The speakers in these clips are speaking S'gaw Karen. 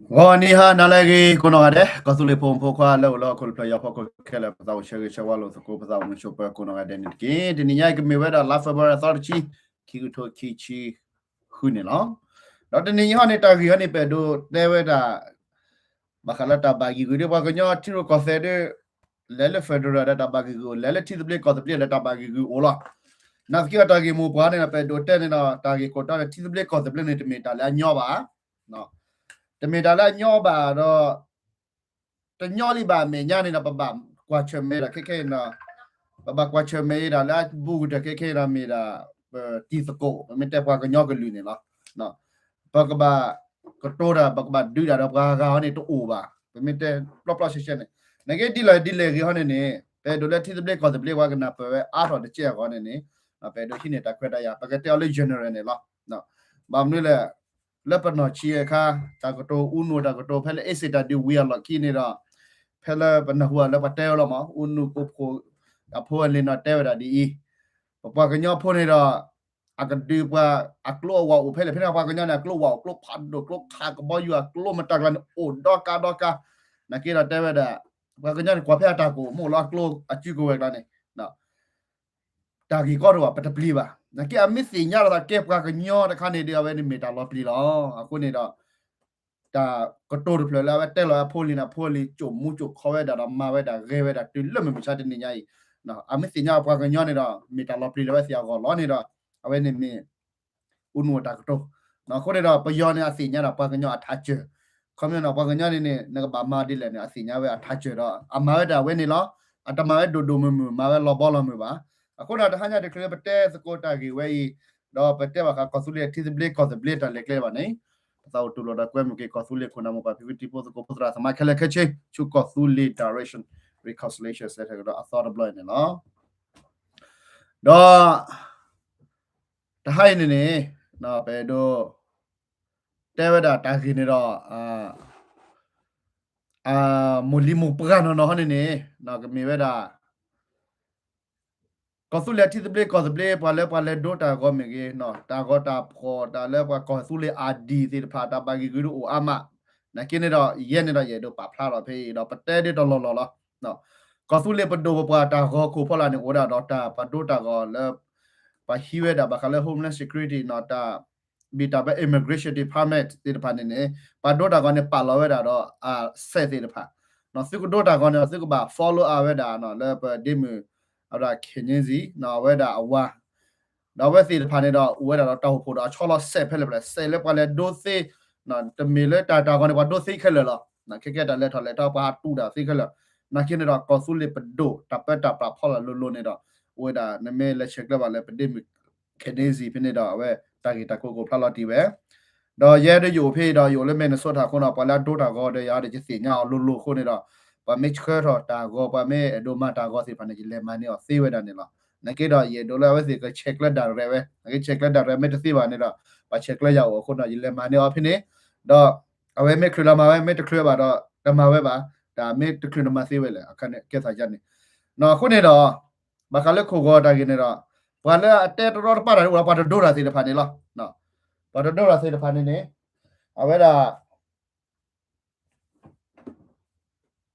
ဂီၤနံၤဟါနၤလၢအဂ့ၤ ကိးနီၢ်ဂၤဒဲး ကီၢ်သူလ့ၤဖိမုၣ်ဖိခွါလၢအိၣ်လၢဟီၣ်ခိၣ်တဖျၢၣ် ယွၤဖီခိၣ်ခဲလၢာ် ပသးအိၣ်ဆၢဂ့ၤဆၢဝါလိာ်သကိး ပသးအိၣ်မုာ်ဆိးပၢၤကိးနီၢ်ဂၤဒဲးန့ၣ်တက့ၢ်. တနံၤညါအံၤကမ့ၢ်ဝဲဒၣ် လါ February သီတဆံ ခံကထိခံဆံဃုန့ၣ်လီၤ. ဒီးတနံၤညါဟီန့ၣ် တၢ်ဂ့ၢ်ဟီန့ၣ် ပအဲၣ်ဒိးတဲဝဲဒၣ် ဘၣ်ဃးလၢတၢ်ဘၣ်ဂံၢ်ဂုာ်ဒီးပှၤကညီထံရူၢ်ကီၢ်သဲးဒီး လဲၤလၢ federal ဒီးတၢ်ဘၣ်ဂံၢ်ဂုာ်အိၣ် လဲၤလၢထံသဘျ့ကီၢ်သဘျ့ဒီးတၢ်ဘၣ်ဂံၢ်ဂုာ်အိၣ်လီၤ. နာ်သက့ဒီးတၢ်ဂ့ၢ်မိၢ်ပှၢ်န့ၣ်ဒီး ပအဲၣ်ဒိးတဲန့ၣ်ဒီး တၢ်ဂ့ၢ်ခိၣ်တီန့ၣ် ထံသဘျ့ကီၢ်သဘျ့န့ၣ် တမ့ၢ်တၢ်လၢအညီဘၣ်. တမ့ၢ်တၢ်လၢအညီဘၣ်ဒီး တညီလံဘၣ်အမဲာ်ညါန့ၣ်ဒီး ပဘၣ်ကွၢ်ဆၢၣ်မဲာ်ဒၣ်ခဲခဲအံၤဒီး ပဘၣ်ကွၢ်ဆၢၣ်မဲာ်ဒၣ်လၢအဘူးကတၢၢ်ခဲခဲအံၤဒီး မ့ၢ်ဒၣ် ပတံၤသကိး ပမ့ၢ်တဲပှၤကညီကလုာ်န့ၣ်လီၤ. ပကဘၣ်ကတိၤတၢ် ပကဘၣ်ဒုးတၢ်ဒီးပှၤဂၤဟီန့ၣ်တအိၣ်ဘၣ်. ပမ့ၢ်တဲပျီပျီဆှဲဆှဲန့ၣ် နာ်က့ဒ်လဲၣ်ဒ်လဲၣ်ဂ့ၤဟီန့ၣ်န့ၣ် ပအဲၣ်ဒိးလၢထံသဘျ့ကီၢ်သဘျ့ပှၤကနၢ်ပၢၢ်ဝဲအါထီၣ်တကဲအဂီၢ်န့ၣ်န့ၣ် ပအဲၣ်ဒိးဟံးန့ၢ်တၢ်ခွဲးတၢ်ယာ် ပကတဲအီၤလၢ general န့ၣ်လီၤ. ဘၣ်မနုၤလဲၣ် လၢပနီၢ်ဆံးအခါ တၢ်ကတိၤအူနူ တၢ်ကတိၤဖဲလၢ အ့စ့ၣ်တၢ်ဒုးဝံၤအလီၢ်ခံန့ၣ်ဒီး ဖဲလၢပနၢ်ဟူအလၢပှၤတဲဝဲလီၤမး အူနူကိးဖိ အဖိအလံၤန့ၣ်တဲဝဲဒၣ်ဒ်အံၤ, ပပှၤကညီဖိန့ၣ်ဒီး အကဒုးပှၤ အကျိအဝးအိၣ်ဖဲလဲၣ် ဖဲန့ၣ်ပှၤကညီန့ၣ် အကျိအဝးအိၣ် ကျိဖးဒိၣ် ကျိခးကဘီယူၤ အကျိမတၤကျါန့ၣ် အိၣ်ဒီကါဒီကါ, နာ်က့ဒီးတဲဝဲဒၣ် ပှၤကညီန့ၣ် ကွၢ်ဖဲအတၢ်ကိၢ် မ့ၢ်အိၣ်လၢအကျိအစုကဝဲၤကျါန့ၣ် တၢ်ဂ့ၢ်ကီတအိၣ်ဘၣ် ပတပျံၤဘၣ်. နာ်က့အမ့ၢ်သ့ၣ်ညါလီၤသးကဲပှၤကညီတခါန့ၣ်ဒီး အဝဲန့ၣ်မ့ၢ်တၢ်လီၤပျံၤလီၤ. အဃိန့ၣ်ဒီး တၢ်ကတိၤတဖျၢၣ်လၢအဝဲတဲလီၤအဖိလံၤန့ၣ် အဖိလံၤ ကၠိၣ်မူကၠိၣ်ခီဝဲဒၣ်ဒီးမၤဝဲဒၣ်ဂဲၤဝဲဒၣ်တုၤလၢမုၢ်မဆါတနံၤညါအံၤ, အမ့ၢ်သ့ၣ်ညါပှၤကညီန့ၣ်ဒီး မ့ၢ်တၢ်လီၤပျံၤလၢအဝဲသ့ၣ်အဂီၢ်လီၤန့ၣ်ဒီး အဝဲန့ၣ်မ့ၢ် အူနူအတၢ်ကတိၤ, အဃိန့ၣ်ဒီး ပယီၤန့ၣ် အသ့ၣ်ညါဒၣ်ပှၤကညီအထးစၢၤ, ခီပညီန့ၣ် ပှၤကညီန့ၣ်န့ၣ် နကဘၣ်မၤဒ်လဲၣ်န့ၣ် အသ့ၣ်ညါဝဲအထးစၢၤဒီး အမၤဝဲဒၣ်ဝဲန့ၣ်လီၤ. အတမၤဝဲဒိၣ်ဒိၣ်မုၢ်မုၢ် မၤဝဲလီၤဘီလီၤမုၢ်ဘၣ်. အဃိန့ၣ် တဟါညါတချုးပတဲသကိးတၢ်ဂ့ၢ်ဝဲအံၤ ဒီးပတဲဘၣ်ဃးကီၢ်သူလ့ၤထံသဘျ့ကီၢ်သဘျ့တၢ်လဲၤကျဲဘၣ်န့ၣ် ပသးအိၣ်တူၢ်လိာ်ဒီးကွဲမုာ်က့ၤကီၢ်သူလ့ၤခိၣ်နၢ်မိၢ်ပၢ်ဖံဖုတံၤဖိသကိးဖိသရၣ်သမါခဲလၢာ်ခဲဆ့ ဆူကီၢ်သူလ့ၤ direction reconciliation စဲထဲကဒီးအသီတဘျီအံၤန့ၣ်လီၤ. ဒီး တဟါအံၤန့ၣ်န့ၣ် ပအဲၣ်ဒိး တဲဝဲဒၣ်တၢ်ဂ့ၢ်န့ၣ်ဒီး မိၢ်လံၤမိၢ်ပှၢ်နီၢ်နီၢ်ဟီန့ၣ်န့ၣ် ကမ့ၢ်ဝဲဒၣ် ကီၢ်သူလ့ၤထံသဘျ့ကီၢ်သဘျ့ ပှၤလၢပှၤလဲၤဒိတၢ်ဂီၤမ့ၢ်ဂ့ၤ တၢ်ဂီၤတၢ်ဖှီၣ်တၢ်လၢပှၤကီၢ်သူလ့ၤအါဒံၣ်သ့ၣ်တဖၣ် တၢ်ဘၣ်ဂံၢ်ဂုာ်ဒုးအိၣ်အါမး, နာ်က့န့ၣ်ဒီး ယဲန့ၣ်ဒီးယအဲၣ်ဒိးပာ်ဖျါထီၣ်ဖဲအံၤဒီး ပတဲဒ်တလီၢ်လီၢ်လီၤ. ကီၢ်သူလ့ၤပဒိၣ်ပပှၢ်တၢ်ဂီၤခိၣ်ဖီလာ်န့ၣ် အိၣ်ဝဲဒၣ်ဒီးတၢ်ပဒိတၢ်ဂီၤလၢ ပှၤဟံးဝဲဒၣ်ဘၣ်ဃးလၢ Homeland Security နီၢ်တၢ် ဘံၣ်တၢ်ဘၢ immigration department သ့ၣ်တဖၣ်န့ၣ်န့ၣ် ပှၤဒိတၢ်ဂီၤန့ၣ် ပာ်လီၤဝဲဒၣ်ဒီး အစဲးသ့ၣ်တဖၣ်, သုကဒိတၢ်ဂီၤန့ၣ်ဒီး သုကဘၣ် follow အါဝဲဒၣ်လၢပဒ့မုၣ် အဝဲဒၣ် Kennedy အဝဲဒၣ်အဝၤ ဒီးအဝဲသ့ၣ်တဖၣ်န့ၣ်ဒီး အိၣ်ဝဲဒၣ်ဒီးတၢ်အိၣ်ဖှိၣ်ဒီးအဆီလီၤစဲးဖဲလဲၣ်ဖဲလဲၣ် စဲးလၢပှၤလဲၤဒိသ့, တမ့ၢ်လၢတၢ်တၢ်ဂီၤန့ၣ် ပှၤဒိသ့ခဲလၢာ်လီၤ. ခဲကဲတၢ်လဲၤထီၣ်လဲၤထီၣ်ပှၤဟးတူၢ်တၢ်သ့ခဲလၢာ်, နာ်က့န့ၣ်ဒီး ကီၢ်သူလ့ၤပဒိၣ် တၢ်ပၢတၢ်ပြးဖီလာ်လိၤလိၤန့ၣ်ဒီး အိၣ်ဝဲဒၣ် နမ့ၢ်လဲၤဆဲးကျၢဘၣ်လၢပဒ့မုၣ် Kennedy ဖဲန့ၣ်ဒီး အဝဲတၢ်ဂ့ၢ်တၢ်ကျိၤကအိၣ်ဖျါလီၤတံၢ်ဝဲ ဒီးယဲဒၣ်ယအိၣ်ဖဲအံၤဒီး ယအိၣ်လၢ Minnesota အဃိန့ၣ် ပှၤလၢအဒိတၢ်ဂီၤဒီးယၤဒီး ယသ့ၣ်ညါအီၤလိၤလိၤအဃိန့ၣ်ဒီး ပှၤမ့ၢ်ဆှၢထီၣ်တၢ်ဂီၤ ပှၤမ့ၢ်အဲၣ်ဒိးမၤတၢ်ဂီၤသ့ၣ်တဖၣ်န့ၣ် ယလဲၤမၤန့ၢ်အီၤသ့ဝဲဒၣ်န့ၣ်လီၤ. နာ်က့ဒီး ယအဲၣ်ဒိးလၢအဝဲသ့ၣ်ကဆဲးကျၢ direct ဝဲ, နာ်က့ဆဲးကျၢ direct မ့ၢ်တသ့ဘၣ်န့ၣ်ဒီး ပှၤဆဲးကျၢယၤအိၣ်အဃိန့ၣ် ယလဲၤမၤန့ၢ်အီၤဖဲန့ၣ်, ဒီးအဝဲမ့ၢ်ချုးလီၤမၤဝဲ မ့ၢ်တချုးဘၣ်ဒီး တမၤဝဲဘၣ်, တၢ်မ့ၢ်တချုးနမၤသ့ဝဲလဲၣ် အခါန့ၣ် ကဲသးယါန့ၣ်, အဃိန့ၣ်ဒီး ဘၣ်ဃးလၢခိၣ်ဂီၤတၢ်ဂ့ၢ်န့ၣ်ဒီး ပှၤလၢအတဲတရီတပါတၢ်န့ၣ်အိၣ်ဒီး ပှၤတဒိတၢ်သ့ၣ်တဖၣ်န့ၣ်လီၤ. ပှၤတဒိတၢ်သ့ၣ်တဖၣ်န့ၣ်န့ၣ် အဝဲဒၣ်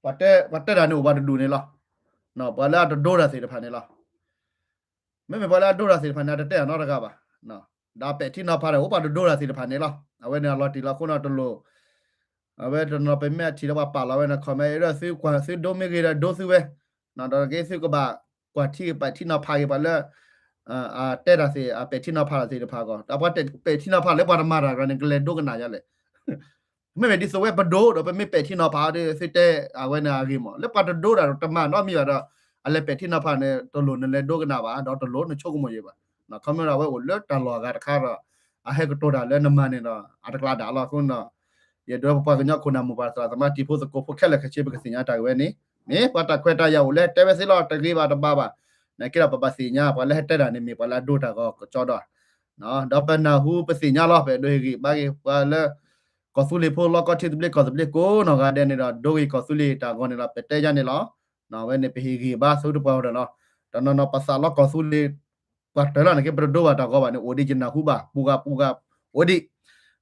ပှၤတဲတၢ်န့ၣ်အိၣ်ပှၤတဒူၣ်န့ၣ်လီၤ. ပှၤလၢအတဒိတၢ်သ့ၣ်တဖၣ်န့ၣ်လီၤ. မ့မ့ၢ်ပှၤလၢအဒိတၢ်သ့ၣ်တဖၣ်န့ၣ် အတတဲအနီတဂၤဘၣ်. ဒီးပဲာ်ထံနီၤဖးဒီး အိၣ်ပှၤတဒိတၢ်သ့ၣ်တဖၣ်န့ၣ်လီၤ. အဝဲန့ၣ်အလီၤတံၢ်လီၤအဃိန့ၣ်တလိၣ် အဝဲတနီၤပမ့ၢ်အထံၣ်လၢပှၤပာ်လီၤဝဲန့ၣ် comment ဒီးသုကွၢ်သုဒိမ့ၢ်ဂ့ၤဒီးဒိသုဝဲ, ဒီးက့သုကဘၣ်ကွၢ်ထံက့ၤပဲာ်ထံနီၤဖးက့ၤပှၤလၢ အတဲတၢ်သ့ၣ် အပဲာ်ထံနီၤဖးတၢ်သ့ၣ်တဖၣ်အဂီၢ် ဒီးပှၤပဲာ်ထံနီၤဖးလၢပှၤတမၤတၢ်တဂၤန့ၣ် ကလဲၤဒိကနၣ်ယါလဲၣ်. မ့မ့ၢ်ဒ်သိးဝဲပဒိၣ်ဒီး ပမ့ၢ်ပဲာ်ထံနီၤဖးဒီး သုတဲအဝဲန့ၣ်အဂ့ၢ်မး လၢပှၤတဒိတၢ်ဒီးတမၤနီတမံၤဘၣ်ဒီး အလဲၤပဲာ်ထံနီၤဖးန့ၣ် တလိၣ်နလဲၤဒိကနၣ်ဘၣ် ဒီးတလိၣ်နဆိကမိၣ်ယံၤဘၣ်. ခီမ့ၢ်ဒီးအဝဲအိၣ်လၢတၢ်လီၢ်အဂၤတခါဒီး အဟဲကတိၤတၢ်လၢနမၤန့ၣ်ဒီး အတကျးဒၣ်လီၤ. အဃိန့ၣ်ဒီး ယအဲၣ်ဒိးပပှၤကညီခိၣ်နၢ်မိၢ်ပၢ်သရၣ်သမါတံၤဖိသကိးဖိခဲလၢာ်ခဲဆ့ ပကသ့ၣ်ညါတၢ်ဂ့ၢ်ဝဲန့ၣ် မ့ၢ်ပှၤတၢ်ခွဲးတၢ်ယာ်အိၣ်လၢဟဲတဲဝဲသ့လီၤ တဂ့ၤဘၣ်တဘၣ်ဘၣ်. နာ်က့ဒီးပဘၣ်သ့ၣ်ညါ ပှၤလၢဟဲတဲတၢ်န့ၣ်မ့ၢ်ပှၤလၢအဒိတၢ်ဂီၤကစီဒီး ဒီးပနၢ်ဟူပသ့ၣ်ညါလီၤ ပအဲၣ်ဒိးဟ့ၣ်ဂံၢ်ဘါက့ၤပှၤလၢ ကီၢ်သူလ့ၤဖိလီၢ်ကီၢ်ထံသဘျ့ကီၢ်သဘျ့ကိးနီၢ်ဂၤဒဲးန့ၣ်ဒီး ဒိဂ့ၤကီၢ်သူလ့ၤတၢ်ဂီၤန့ၣ်လီၤ ပတဲယါန့ၣ်လီၤ. အဝဲန့ၣ်ပဟ့ၣ်ဂံၢ်ဘါသုတပှၢ်အီၤဒီးလီၤ. တနီၤနီၤပသးလီၤကီၢ်သူလ့ၤ ပှၤတၢၢ်လီၤန့ၣ်က့ ပတဒိဘၣ်တၢ်ဂီၤဘၣ်န့ၣ် အိၣ်ဒံးယနၢ်ဟူဘၣ် ပူၤဂၤပူၤဂၤ အိၣ်ဒံး.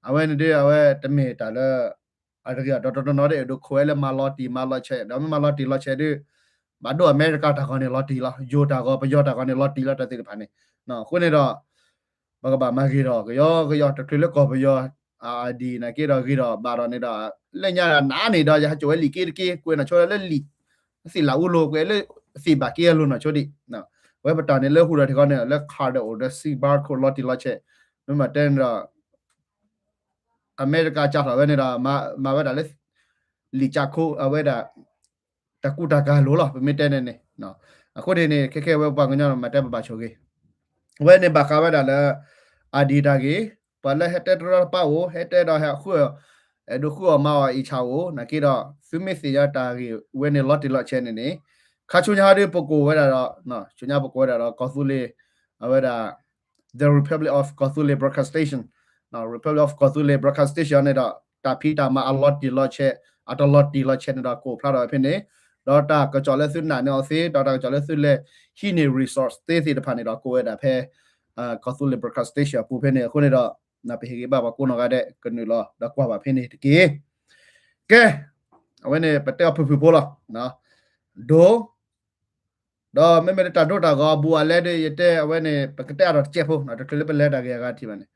အဝဲန့ၣ်ဒီးအဝဲတမ့ၢ်တၢ်လၢ အတဂ့ၤ ဒီးတနီၤနီၤဒ်အဲၣ်ဒိးခိးဝဲလၢမၤလီၤတံၢ်မၤလီၤဆဲး ဒီးမ့ၢ်မၤလီၤတံၢ်လီၤဆဲးဒီး ဘၣ်ဒိၣ်အမဲရကၤတၢ်ဂီၤန့ၣ်လီၤတံၢ်လီၤ ယိၤတၢ်ဂီၤ ပယီၤတၢ်ဂီၤန့ၣ်လီၤတံၢ်လီၤ တၢ်သ့ၣ်တဖၣ်န့ၣ် အဃိန့ၣ်ဒီး ပကဘၣ်မၤဂ့ၤထီၣ်ကယီကယီ တချုးလၢကီၢ်ပယီၤ အဒံၣ်နာ်က့ဒီးဂ့ၤထီၣ်ဘၣ်ထီၣ်န့ၣ်ဒီး လၢညါနၤန့ၣ်ဒီး ယဟးစိာ်ဝဲလံာ်က့တက့ ကွဲးနီၣ်ဆိလၢလံာ် သ့ၣ်လၣ်အူလိၤ ကွဲးလၢသ့ၣ်ဘၣ်က့အလိၤနီၣ်ဆိဒံး အဝဲပတၢ်န့ၣ်လၢဟူဒီးထံဃီန့ၣ် လၢ card အိၣ်ဒီး စီး barcode လီၤတံၢ်လီၤဆဲး မ့ၢ်မၤတဲန့ၣ်ဒီး အမဲရကၤကၢ်ထီၣ်ဝဲန့ၣ်ဒီး မၤဝဲဒၣ်လၢ လံာ်ကၢ်ခိ အဝဲဒၣ် တၢ်ကူတၢ်ကၤလိၤလီၤ ပမ့ၢ်တဲန့ၣ်န့ၣ် အဃိန့ၣ်န့ၣ် ခဲခဲဝဲပှၤကညီမၤတဲပဘၣ်ဆိၣ်ဂ့ၤ အဝဲန့ၣ်ဘၣ်ဃးဝဲဒၣ်လၢ ID တၢ်ဂ့ၢ် ပှၤလၢဟဲတဲတရီတပါအိၣ် ဟဲတဲဒီးဟဲဃု အဲၣ်ဒိးဃုအီၣ်မၤအီၣ်အံၤဆၣ်အိၣ် နာ်က့ဒီး သုမ့ၢ်သ့ၣ်ညါတၢ်ဂ့ၢ်ဝဲန့ၣ်လီၤတံၢ်လီၤဆဲးန့ၣ်န့ၣ် ခါဆူညါဟီဒ်ပကိးဝဲဒၣ်ဒီး ဆူညါပကိးဝဲဒၣ်ဒီး ကီၢ်သူလ့ၤ အဝဲဒၣ် The Republic of ကီၢ်သူလ့ၤ Broadcast Station Republic of ကီၢ်သူလ့ၤ Broadcast Station န့ၣ်ဒီး တၢ်ဖံးတၢ်မၤအလီၤတံၢ်လီၤဆဲး အတလီၤတံၢ်လီၤဆဲးန့ၣ်ဒီး ကိးဖျါထီၣ်ဝဲဖဲန့ၣ် ဒီးတၢ်ကစီၣ်လၢသုနာ်န့ၢ်အီၤသ့ ဒီးတၢ်ကစီၣ်လၢသုလဲၤဟံးန့ၢ် resource သ့သ့ၣ်တဖၣ်န့ၣ်ဒီး ကိးဝဲဒၣ်ဖဲ ကီၢ်သူလ့ၤ Broadcast Station အပူၤဖဲန့ၣ် အဃိန့ၣ်ဒီး ပဟ့ၣ်ဂံၢ်ဘါပှၤကိးနီၢ်ဂၤဒဲး ကနုာ်လီၤဒီးကွၢ်ဘၣ်ဖဲန့ၣ်တက့ၢ်. ကဲ အဝဲန့ၣ် ပတဲအီၤဖုၣ်ဖုၣ်ဖိလီၤ. ဒိ ဒီးမ့မ့ၢ်လၢတၢ်ဒိတၢ်ဂီၤအဘူးအလဲဒီး ယတဲအဝဲန့ၣ် ပကတဲအါထီၣ်တစဲးဖိ တချုးလၢပလဲၤတၢ်ဂ့ၢ်အဂၤထံၣ်ဘၣ်န့ၣ်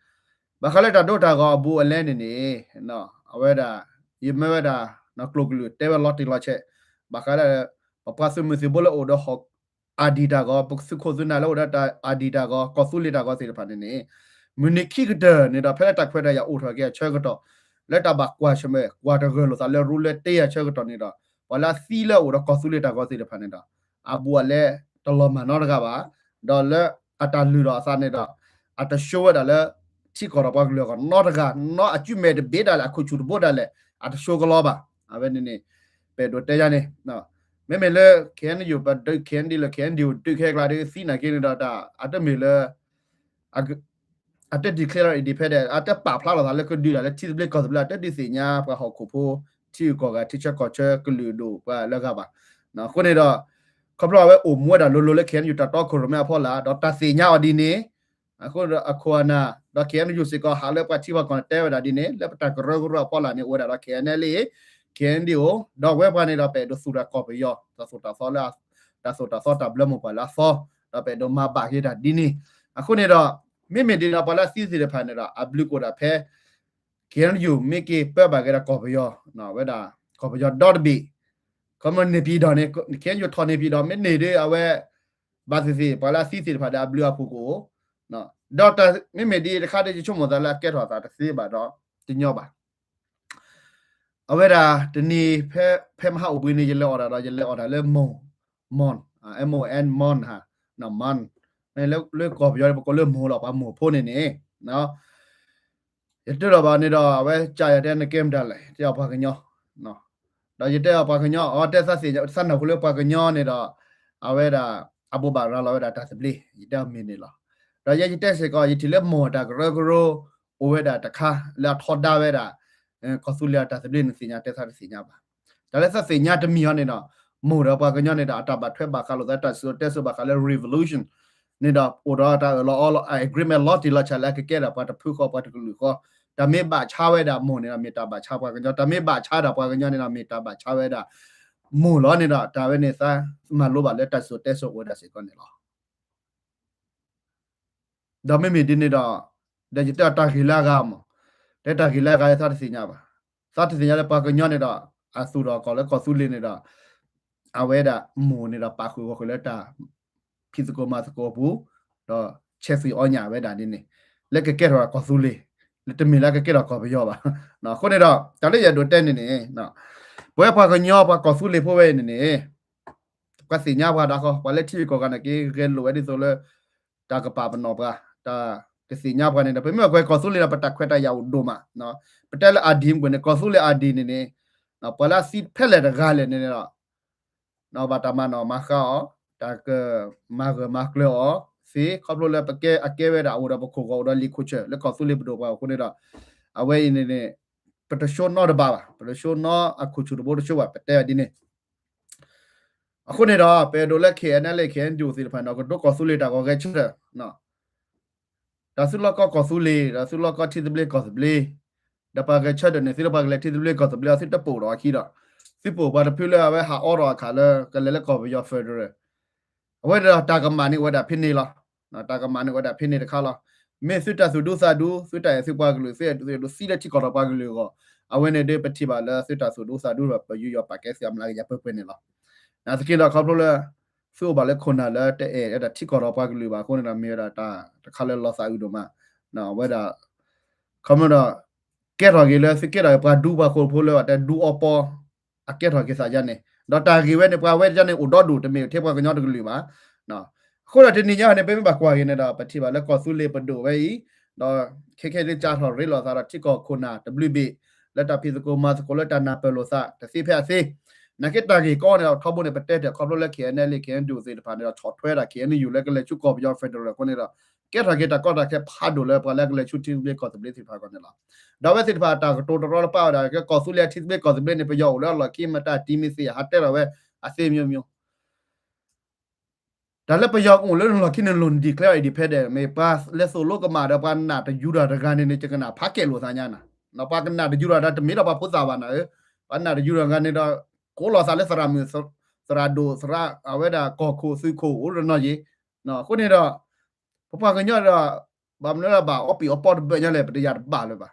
ဘၣ်ဃးလၢတၢ်ဒိတၢ်ဂီၤအဘူးအလဲန့ၣ်န့ၣ် အဝဲဒၣ် ယမၢဝဲဒၣ် ကျိာ်ကလုာ်တဲဝဲလီၤတံၢ်လီၤဆဲး ဘၣ်ဃးလၢ ပပှၤသုးမုၢ်သံၣ်ဘိလၢအိၣ်ဒီး ID တၢ်ဂီၤ ပသုးခိၣ်သုးနၢ်လၢအိၣ်ဒီးတၢ် ID တၢ်ဂီၤ ကီၢ်သူလ့ၤတၢ်ဂီၤသ့ၣ်တဖၣ်န့ၣ်န့ၣ် မုၢ်နံၤခံကတၢၢ်န့ၣ်ဒီး ဖဲလၢတၢ်ခွဲးတၢ်ယာ်အိၣ်ထီၣ်က့ၤအဆၢကတီၢ် လၢတၢ်ဘၣ်ကွၢ်ဆၢၣ်မဲာ် ကွၢ်တဂၢၢ်လိာ်သးလၢရူလၢတ့အဆၢကတီၢ်န့ၣ်ဒီး ပှၤလၢအသံလၢအအိၣ်ဒီးကီၢ်သူလ့ၤတၢ်ဂီၤသ့ၣ်တဖၣ်န့ၣ်ဒီး အဘူးအလဲတလီၤမၢ်နီတဂၤဘၣ်. ဒီးလၢအတၢ်လုၢ်ထီၣ်အသးန့ၣ်ဒီး အတ show ဝဲဒၣ်လၢ ထံကီၢ်ဒီးပှၤကလုာ်အဂီၢ်နီတဂၤ နီအစုမဲာ်တဘ့ၣ်ဒၣ်လဲာ် အခိၣ်ဆူၣ်တဘိဒၣ်လဲာ် အတ show ကလီဘၣ်. အဝဲန့ၣ်န့ၣ် ပအဲၣ်ဒိးတဲယၤန့ၣ် မ့မ့ၢ်လၢ KNU ပဒုး KND လၢ KNDO ဒုးခဲကျါဒီးသံနာ်က့န့ၣ်ဒီး တၢ်အတမ့ၢ်လၢ အတ declare independent အတပာ်ဖျါလီၤသးလၢကဒုးဒၣ်လၢထံသဘျ့ကီၢ်သဘျ့ အတဒုးသ့ၣ်ညါပှၤဟီၣ်ခိၣ်ဖိ ထံဂုၤကီၢ်ဂၤ ထံဆၢကီၢ်ဆၢကလုာ်ဒိၣ်ပှၤလၢဂၤဘၣ်. အဃိန့ၣ်ဒီး ခီဖျိအဝဲအိၣ်မူဝဲဒၣ်လိၤလိၤလၢ KNU တၢ်တီခိၣ်ရိၣ်မဲအဖီလာ် ဒီးတၢ်သ့ၣ်ညါအီၤဒ်န့ၣ် အဃိဒီးအခိၣ်အနၢ် ဒီး KNU စ့ၢ်ကီးဟးလၢပှၤထံပှၤကီၢ်န့ၣ် တဲဝဲဒၣ်ဒ်န့ၣ် လၢပတၢ်ကရၢကရိအဖီလာ်န့ၣ် အိၣ်ဝဲဒၣ်ဒီး KNLA KNDO ဒီးဝဲပှၤန့ၣ်ဒီး ပအဲၣ်ဒိးသူၣ်တၢ်ကီၢ်ပယီၤ တၢ်သိၣ်တၢ်သီလၢ တၢ်သိၣ်တၢ်သီတၢ်ဘျၢမိၢ်ပှၢ်လၢအသီ ဒီးပအဲၣ်ဒိးမၤဘၣ်က့ၤတၢ်ဒ်န့ၣ် အဃိန့ၣ်ဒီး မ့မ့ၢ်ဒ်န့ၣ်ဒီး ပှၤလၢအသံသ့ၣ်တဖၣ်န့ၣ်ဒီး အဘျုးကအိၣ်ဒၣ်ဖဲ KNU မ့ၢ်က့ၤပၢဘၣ်က့ၤဒီးကီၢ်ပယီၤ ဝဲဒၣ် ကီၢ်ပယီၤဒီတဘ့ၣ် ခီမ့ၢ်န့ၢ်ပံၤဒီးန့ၣ် KNU ထီၣ်န့ၢ်ပံၤဒီး မ့ၢ်န့ၢ်ဒီးအဝဲ ဘၣ်သ့ၣ်သ့ၣ် ပှၤလၢအသံသ့ၣ်တဖၣ်ဒီးအဘျုးအဖှိၣ်ကအိၣ် ဒီးတၢ်မ့မ့ၢ်ဒ်အံၤတခါဒီး ယဆိကမိၣ်သးလၢအကဲထီၣ်သးတသ့ဘၣ်ဒီး တညီဘၣ် အဝဲဒၣ်တနံၤ ဖဲ ဖဲမဟါအိၣ်ဘှံးန့ၣ် ယလဲၤအီၣ်တၢ်ဒီး ယလဲၤအီၣ်တၢ်လၢမိၢ် မွန် M O N မွန် ဟါ မွန် လၢကီၢ်ပယီၤပကိးလၢမိၢ်လီၤ ပှၤမိၢ်ဖိန့ၣ်န့ၣ် ယတဲဒီးဘၣ်န့ၣ်ဒီး အဝဲကယၤတဲနကဲမတၤလဲၣ် တဲအီၤပှၤကညီ ဒီးယတဲအီၤပှၤကညီ အီ တဲသးသ့ၣ်ညါ သးနၢ်ဟူလၢပှၤကညီန့ၣ်ဒီး အဝဲဒၣ် အဘိးဘၣ်ရၤလီၤဝဲဒၣ်တၢ်သဘျ့ ယတဲအီၤမ့ၢ်န့ၣ်လီၤ. ဒီးယဲယတဲစ့ၢ်ကီး ယထံၣ်လၢမိၢ်တၢ်ကရၢကရိ အိၣ်ဝဲဒၣ်တခါ လၢအထီဒါဝဲဒၣ် ကီၢ်သူလ့ၤအတၢ်သဘျ့န့ၣ် သ့ၣ်ညါတဲသးတသ့ၣ်ညါဘၣ်. တၢ်လၢသးသ့ၣ်ညါတမံၤအီၤန့ၣ်ဒီး မိၢ်ဒီးပှၤကညီန့ၣ်ဒီး အတၢ်ဘၣ်ထွဲဘၣ်ဃးလိာ်သးတၢ်စံၣ်စိၤတဲစိၤဘၣ်ဃးလၢ revolution န့ၣ်ဒီး အိၣ်ဒီးတၢ်အၢၣ်လီၤအီလီၤ agreement လီၤတံၢ်လီၤဆဲးလၢအကကဲဒၣ်ပှၤတဖုဃီပှၤတကလုာ်ဃီ တၢ်မ့ၢ်ဘၣ်ဆါဝဲဒၣ်မိၢ်န့ၣ်ဒီး မ့ၢ်တၢ်ဘၣ်ဆါပှၤကညီ တၢ်မ့ၢ်ဘၣ်ဆါဒၣ်ပှၤကညီန့ၣ်ဒီး မ့ၢ်တၢ်ဘၣ်ဆါဝဲဒၣ်မိၢ်လီၤန့ၣ်ဒီး တၢ်ဝဲန့ၣ် သးမၤလိဘၣ်လၢတၢ်စံၣ်စိၤတဲစိၤအိၣ်ဝဲဒၣ်စ့ၢ်ကီးန့ၣ်လီၤ. ဒီးမ့မ့ၢ်ဒ်န့ၣ်ဒီး ဒီးယတဲအီၤတၢ်ဂ့ၢ်လၢအဂၤမး, တဲတၢ်ဂ့ၢ်လၢအဂၤလၢသးတသ့ၣ်ညါဘၣ်. သးတသ့ၣ်ညါလၢပှၤကညီန့ၣ်ဒီး အသူၣ်ထီၣ်ကီၢ်လၢကီၢ်သူလ့ၤန့ၣ်ဒီး အဝဲဒၣ်မိၢ်န့ၣ်ဒီး ပာ်ဃုာ်ဂီၢ်ဃုာ်လၢတၢ်ဖံးသကိးမၤသကိးအပူၤ, ဒီးဆဲးသွံၣ်အီညၣ်ဝဲဒၣ်ဒ်န့ၣ်, လၢကကဲထီၣ်ကီၢ်သူလ့ၤ, လၢတမ့ၢ်လၢကကဲထီၣ်ကီၢ်ပယီၤဘၣ်. အဃိန့ၣ်ဒီး တၢ်လၢယအဲၣ်ဒိးတဲန့ၣ်န့ၣ် ပဝဲပှၤကညီပှၤကီၢ်သူလ့ၤဖိဝဲအံၤန့ၣ်န့ၣ် ပှၤသ့ၣ်ညါပှၤဒၣ်ဃီ, ပှၤလၢထံဂုၤကီၢ်ဂၤနာ်က့ ဂဲၤလိာ်ဝဲဒ်သိးလၢ တၢ်ကပာ်ပနီၣ်ပှၤ, တၢ်ကသ့ၣ်ညါပှၤန့ၣ်ဒီး ပမ့ၢ်ကွၢ်ကီၢ်သူလ့ၤဒီး ပတၢ်ခွဲးတၢ်ယာ်အိၣ်ဒိၣ်မး, ပတဲလၢ ID မ့ၢ်န့ၣ် ကီၢ်သူလ့ၤ ID န့ၣ်န့ၣ် ပှၤလၢအသံဖဲလဲၣ်တဂၤလဲၣ်န့ၣ်ဒီး ဘၣ်တၢ်မၤနီၣ်မၤဃါအီၤ, တၢ်ကမၤဂၢၢ်မၤကျၢၤအီၤသ့, ခီဖျိလၢပကဲအကဲဝဲဒၣ် အအိၣ်ဒီးပခိၣ်ဂီၤ အိၣ်ဒီးလံာ်ခိၣ်ဆၢၣ် လၢကီၢ်သူလ့ၤပဒိၣ်ပှၤအဃိန့ၣ်ဒီး အဝဲအံၤန့ၣ်န့ၣ် ပတ show နီတဘ့ၣ်ဘၣ်, ပတ show နီအခိၣ်ဆူၣ်တဘိတ show ဘၣ်, ပတဲဝဲဒ်န့ၣ်. အဃိန့ၣ်ဒီး ပအဲၣ်ဒိးလၢ KNLA KNDO သ့ၣ်တဖၣ်န့ၣ်ဒီး ကဒိကီၢ်သူလ့ၤတၢ်ဂီၤဂဲၤဆၢထၢၣ် တၢ်သုးလီၢ်ကီၢ်ကီၢ်သူလ့ၤ, တၢ်သုးလီၢ်ကီၢ်ထံသဘျ့ကီၢ်သဘျ့, ဒီးပှၤဂဲၤဆၢထၢၣ်န့ၣ် သုလၢပှၤကလဲၤထံသဘျ့ကီၢ်သဘျ့အီၤ သုတပိာ်ဒီးအခံဒီး သုပိာ်ပှၤတဖုလၢအဝဲဟးအီထီၣ်အခါလၢ ကလဲၤလၢကီၢ်ပယီၤ federal အဝဲန့ၣ်ဒီးတၢ်ကမၣ်န့ၣ်အိၣ်ဝဲဒၣ်ဖဲန့ၣ်လီၤ. တၢ်ကမၣ်န့ၣ်အိၣ်ဝဲဒၣ်ဖဲန့ၣ်တခါလီၤ. မ့ၢ်သုတၢ်သူၣ်ဒူသးဒူ သုတၢ်အဲၣ်သုပှၤကလုာ် သုအဲၣ်ဒိးသံလၢထံကီၢ်ဒီးပှၤကလုာ်အဂီၢ် အဝဲန့ၣ်ဒီးပထံၣ်ဘၣ်လၢသုတၢ်သူၣ်ဒူသးဒူဒီး ပယူးယီၣ်ပာ်ကဲသုအမျးကယၤပှဲၤပှဲၤန့ၣ်လီၤ. နာ်သက့ဒီး ခီဖျိလၢ သုအိၣ်ဘၣ်လၢခိၣ်နၢ်လၢတအဲၣ်ဒၣ်ထံကီၢ်ဒီးပှၤကလုာ်ဘၣ်အဃိန့ၣ်ဒီး မ့ၢ်ဝဲဒၣ်တၢ်တခါလၢလီၤသးအုးဒိၣ်မး, အဝဲဒၣ် ခီဖျိဒီး ကဲထီၣ်က့ၤလၢသုကဲထီၣ်က့ၤပှၤဒူပှၤဃိာ်ဖိလၢအတဲဒူအီပီ အကဲထီၣ်က့ၤသးယါန့ၣ် ဒီးတၢ်ဂ့ၢ်ဝဲန့ၣ် ပှၤဝဲဒၣ်န့ၣ်အိၣ်ဒီဒူၣ် တမ့ၢ်ထဲပှၤကညီတကလုာ်ဘၣ်. အဃိဒီးတနံၤညါန့ၣ် ပမ့ၢ်ဘၣ်ကွၢ်က့ၤန့ၣ်ဒီး ပထံၣ်ဘၣ်လၢကီၢ်သူလ့ၤပဒိၣ်ဝဲအံၤ ဒီးခဲခဲလၢကၠါထီၣ်ရ့လိာ်သးဒီးထံကီၢ်ခိၣ်နၢ်တဘျုးဘ့ၣ် လၢတၢ်ဖံးသကိးမၤသကိးလၢတၢ်နၢ်ပၢၢ်လိာ်သးတသ့ဖဲအသ့ နာ်က့တၢ်ဂ့ၢ်ကီန့ၣ်ဒီး ထီဘိန့ၣ် ပတဲတၢ်ခီဖျိလၢ KNLA KNDO သ့ၣ်တဖၣ်န့ၣ်ဒီး ဆီၣ်ထွဲဒၣ် KNU လၢကလဲၤဆူကီၢ်ပယီၤ federal အဃိန့ၣ်ဒီး ကဲထီၣ်က့ၤတၢ်ကီတၢ်ခဲဖးဒိၣ်လၢပှၤလၢကလဲၤဆူထံသဘျ့ကီၢ်သဘျ့သ့ၣ်တဖၣ်အဂီၢ်န့ၣ်လီၤ. ဒီးအဝဲသ့ၣ်တဖၣ်တၢ်ကတိၤတရီတပါဝဲဒၣ် ကီၢ်သူလ့ၤအထံသဘျ့ကီၢ်သဘျ့န့ၣ် ပယီၤအိၣ်လၢအလီၢ်ခံ မတၤတံၤမ့ၢ်သ့ၣ် ဟးတဲထီၣ်ဝဲ အသ့မျိုးမျိုး တၢ်လၢပယီၤအိၣ်လၢနလီၢ်ခံန့ၣ် နလိၣ်န declare independent မ့ၢ်ပှၤလဲၤသိၣ်လိကမၣ်ဒီးပှၤနာ်တယူၤတၢ်တဂၤန့ၣ်န့ၣ် ယကနၣ်ဖးကဲၣ်လိာ်သးညါနၤ, ပှၤကနာ်တယူၤတၢ်တမ့ၢ်ဒီးပှၤဖိသၣ်ဘၣ်နၤဧၢ, ပှၤနာ်တယူၤတၢ်တဂၤန့ၣ်ဒီး ကိးလီၤသးလၢသရၣ်မုၣ် သရၣ်ဒိၣ် သရၣ် အဝဲဒၣ်ကီၢ်ခိၣ်သုးခိၣ်အိၣ်တနီၤယံၤ, အဃိန့ၣ်ဒီး ပပှၤကညီဒီး ဘၣ်မနုၤလၢဘၣ်အီပံာ်အီပီတဘၢၣ်ညါလဲၣ် ပတယၤတဘၣ်လၢၤဘၣ်.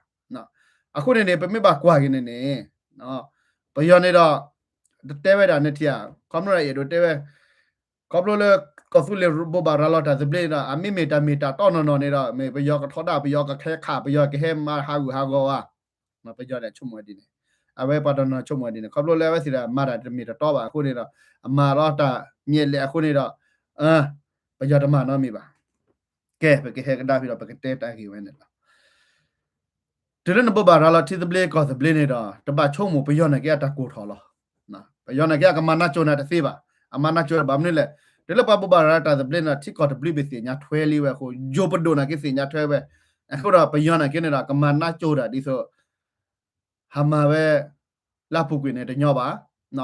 အဃိန့ၣ်န့ၣ် ပမ့ၢ်ဘၣ်ကွၢ်က့ၤန့ၣ်န့ၣ် ပယီၤန့ၣ်ဒီး တတဲဝဲဒၣ်န့ၣ်ထံၣ်ဧါ, ခီဖျိအဲၣ်ဒိးတဲဝဲ ခီဖျိလၢ ကီၢ်သူလ့ၤဘိးဘၣ်ရၤလီၤတၢ်သဘျ့န့ၣ်ဒီး အမ့မ့ၢ်တၢ်မ့ၢ်တၢ်တီနီၢ်နီၢ်န့ၣ်ဒီး မ့ၢ်ပယီၤကထီဒါ ပယီၤကဟဲခး ပယီၤကဟဲမၤဟးဂူာ်ဟးဂီၤဧါ, ပယီၤန့ၣ်ဆိကမိၣ်ဝဲဒ်န့ၣ်, အဝဲပှၤတနီၤဆိကမိၣ်ဝဲဒ်န့ၣ် ခီဖျိလၢအဝဲသ့ၣ်ဒီး မၤတၢ်တမ့ၢ်တတီဘၣ်အဃိန့ၣ်ဒီး အမၤလီၤတၢ်မ့ၢ်လဲၣ်အဃိန့ၣ်ဒီး ပယီၤတမၤနီတမံၤဘၣ်. ကဲ ပကဟဲကဒါဖဲဒီး ပကတဲတၢ်ဂ့ၢ်ဝဲန့ၣ်လီၤ. တုၤလၢနဘိးဘၣ်ရၤလီၤထံသဘျ့ကီၢ်သဘျ့န့ၣ်ဒီး တဘၣ်ဆိကမိၣ်ပယီၤန့ၣ်က့အတၢ်ကိၢ်ထီၣ်လီၤ. ပယီၤန့ၣ်က့အကမၤနၢ်ကၠိနၤတသ့ဘၣ်, အမၤနၢ်ကၠိဘၣ်မနုၤလဲၣ်, တုၤလၢပှၤဘိးဘၣ်ရၤလီၤတၢ်သဘျ့န့ၣ်ဒီး ထံကီၢ်တဘျုးဘ့ၣ်သ့ၣ်ညါထွဲလံဝဲအဃိ ယိၤပဒိၣ်န့ၣ်က့သ့ၣ်ညါထွဲဝဲ, အဃိဒီးပယီၤန့ၣ်က့န့ၣ်ဒီး ကမၤနၢ်ကၠိတၢ်ဒ်သိး ဟးမၤဝဲ လၢအပူၤကွံာ်န့ၣ်တညီဘၣ်.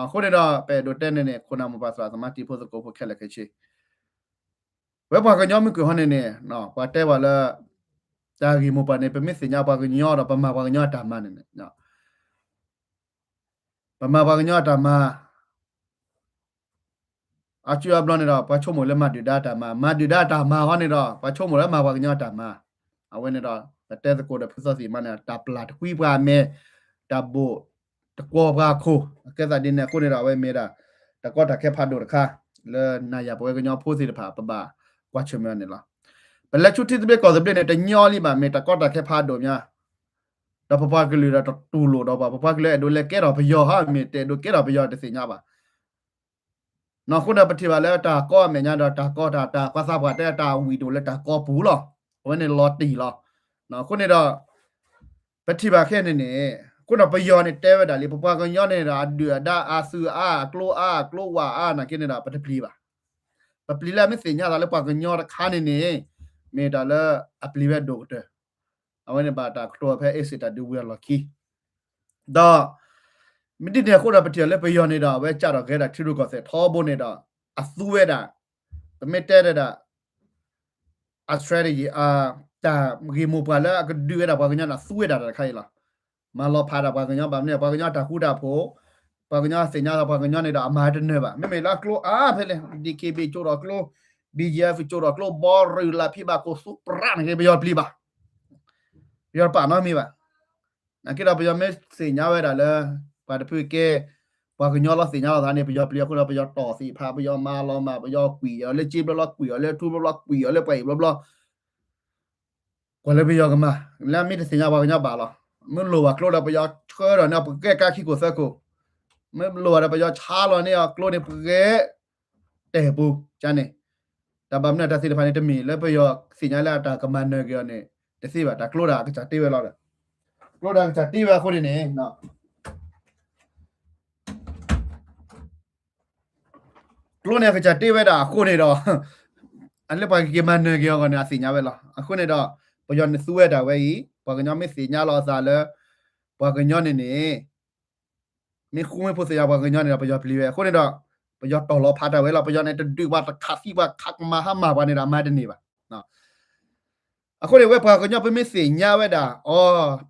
အဃိန့ၣ်ဒီး ပအဲၣ်ဒိးတဲန့ၣ်န့ၣ် ခိၣ်နၢ်မိၢ်ပၢ်သရၣ်သမါတံၤဖိသကိးဖိခဲလၢာ်ခဲဆ့ ဝဲပှၤကညီမုၢ်ကွံာ်ဟီန့ၣ်န့ၣ် ပှၤတဲဝဲလၢ တၢ်ဂ့ၢ်မိၢ်ပှၢ်န့ၣ် ပမ့ၢ်သ့ၣ်ညါပှၤကညီဒီး ပမၤပှၤကညီအတၢ်မၤန့ၣ်န့ၣ် ပမၤပှၤကညီအတၢ်မၤ အစုအဘျီန့ၣ်ဒီး ပှၤဆိကမိၣ်လၢမၤဒုၣ်ဒါအတၢ်မၤ, မၤဒုၣ်ဒါအတၢ်မၤဟီန့ၣ်ဒီး ပှၤဆိကမိၣ်လၢမၤပှၤကညီအတၢ်မၤ. အဝဲန့ၣ်ဒီး ပတဲသကိးဒီးဖုသီသံၣ်မါန့ၣ် တၢ်ပျၢ်တကွံပှၤအမဲာ်, တၢ်ဘိၣ်တကွီၤပှၤအခိၣ်, အကဲသးဒ်န့ၣ်အဃိန့ၣ်ဒီး အဝဲမ့ၢ်ဒၣ် တၢ်ကီတၢ်ခဲဖးဒိၣ်တခါ လၢနၤယၤပဝဲကညီဖိသ့ၣ်တဖၣ် ပဘၣ်ကွၢ်ဆၢၣ်မဲာ်အီၤန့ၣ်လီၤ. ပလဲၤဆူထံသဘျ့ကီၢ်သဘျ့န့ၣ် တညီလံဘၣ် မ့ၢ်တၢ်ကီတၢ်ခဲဖးဒိၣ်မး ဒီးပပှၤကလုာ်ဒီးတတူၢ်လိာ်ဒီးပှၤ, ပပှၤကလုာ်အဲၣ်ဒိးလဲၤကဲထီၣ်ပယီၤဟီ မ့ၢ်တအဲၣ်ဒိးကဲထီၣ်ပယီၤတသ့ၣ်ညါဘၣ်. အဃိန့ၣ် ပထံၣ်ဘၣ်လၢတၢ်ကီအမဲာ်ညါဒီးတၢ်ကီတၢ် တၢ်ကွၢ်သးပှၢ်တဲ တၢ်ဝံၣ်ဒိၣ်လၢတၢ်ကီပူၤလီၤ. အဝဲန့ၣ်လီၤတံၢ်လီၤ. အဃိန့ၣ်ဒီး ပထံၣ်ဘၣ်ခဲန့ၣ်န့ၣ် အဃိဒီးပယီၤန့ၣ်တဲဝဲဒၣ်လံ ပပှၤကညီန့ၣ်ဒီး အဒုၣ်အဒါအါ သုးအါ အကျိအါ အကျိဝၢ်အါ နာ်က့န့ၣ်ဒီး ပတပျံၤဘၣ်. ပပျံၤလၢအမ့ၢ်သ့ၣ်ညါသးလၢပှၤကညီတခါန့ၣ်န့ၣ် မ့ၢ်တၢ်လၢအပျံၤဝဲဒိၣ်ကတၢၢ်. အဝဲန့ၣ်ဘၣ်တၢ်ကတိၤဖဲ အ့စ့ၣ်တၢ်ဒုးဝံၤအလီၢ်ခံ ဒီး မ့ၢ်ဒ်န့ၣ်အဃိဒီး ပထံၣ်လၢပယီၤန့ၣ်ဒီး အဝဲကၢ်ထီၣ်ကဲဒၣ်ထံရူၢ်ကီၢ်သဲးထီဘိန့ၣ်ဒီး အသူဝဲဒၣ် ပမ့ၢ်တဲဒၣ် အ strategy တၢ်ဂ့ၢ်မိၢ်ပှၢ်လၢအကဒုးဝဲဒၣ်ပှၤကညီန့ၣ် အသူဝဲဒၣ်တၢ်တခါအံၤလီၤ. မၤလီၤဖးဒၣ်ပှၤကညီဘၣ်မနုၤ ပှၤကညီတၢ်ဃူတၢ်ဖိး, ပှၤကညီသ့ၣ်ညါလီၤပှၤကညီန့ၣ်ဒီး အမၤတနၢၤဘၣ်. မ့မ့ၢ်လၢအကျိအါဖဲလဲၣ် DKBA ကၠိဒီးကျိ, BGF ကၠိဒီးကျိ, ဘီရူၤလးဖံဘၣ်ခိၣ်သူးပြးန့ၣ်က့ ပယီၤပျံၤဘၣ်. ပယီၤတပာ်နီတမံၤဘၣ်. နာ်က့ဒီးပယီၤမ့ၢ်သ့ၣ်ညါဝဲဒၣ်လၢ ပှၤတဖုကဲ ပှၤကညီလီၤသ့ၣ်ညါလီၤသးန့ၣ် ပယီၤပျံၤအဃိဒီး ပယီၤတီၢ်သ့ၣ်ဖး ပယီၤမၤလီၤမၢ် ပယီၤကွံာ်အီၤလၢကၠ့ဘျီဘျီ ကွံာ်အီၤလၢထူဘျီဘျီ ကွံာ်အီၤလၢပှၤအံၣ်ဘျီဘျီ ကွၢ်လၢပယီၤကမၤ လၢမ့ၢ်တသ့ၣ်ညါပှၤကညီဘၣ်လီၤ. မ့ၢ်လိၣ်ဘၣ်ကျိဒီးပယီၤဆှၢဒီးန့ၣ် ပကဲကါခံခိၣ်သၢခိၣ်, မ့ၢ်လိၣ်ဘၣ်ဒီးပယီၤဆါလီၤန့ၣ်အီၤ ကျိန့ၣ်ပကဲ တဲပူၤကန့ၣ်, တၢ်ဘၣ်မနုၤတၢ်သ့ၣ်တဖၣ်န့ၣ် တမ့ၢ်လၢပယီၤသ့ၣ်ညါလၢအတၢ်ကမၤနၢၤက့ၤအီၤန့ၣ် တသ့ဘၣ်. တၢ်ကျိဒၣ်အကစၢ်တ့ဝဲလီၤဒီး ကျိဒၣ်အကစၢ်တ့ဝဲအဃိန့ၣ်န့ၣ် ကျိန့ၣ်အကစၢ်တ့ဝဲဒၣ်အဃိန့ၣ်ဒီး အလၢပှၤကက့ၤမၤနၢၤက့ၤအီၤဂီၢ်န့ၣ် အသ့ၣ်ညါဝဲလီၤ. အဃိန့ၣ်ဒီး ပယီၤန့ၣ်သူဝဲဒၣ်ဝဲအံၤ ပှၤကညီမ့ၢ်သ့ၣ်ညါလီၤအသးလၢ ပှၤကညီန့ၣ်န့ၣ် မ့ၢ်ဃူမ့ၢ်ဖိးသ့ၣ်ညါပှၤကညီန့ၣ်ဒီး ပယီၤပျံၤဝဲ. အဃိန့ၣ်ဒီး ပယီၤတီၢ်လီၤဖးတၢ်ဝဲလီၤ. ပယီၤန့ၣ်တဒုးပှၤတခးသံပှၤခးကမၤဟါမၢ်ပှၤန့ၣ်ဒီး အမၤတန့ၢ်ဘၣ်. အဃိန့ၣ် ဝဲပှၤကညီပမ့ၢ်သ့ၣ်ညါဝဲဒၣ် အီ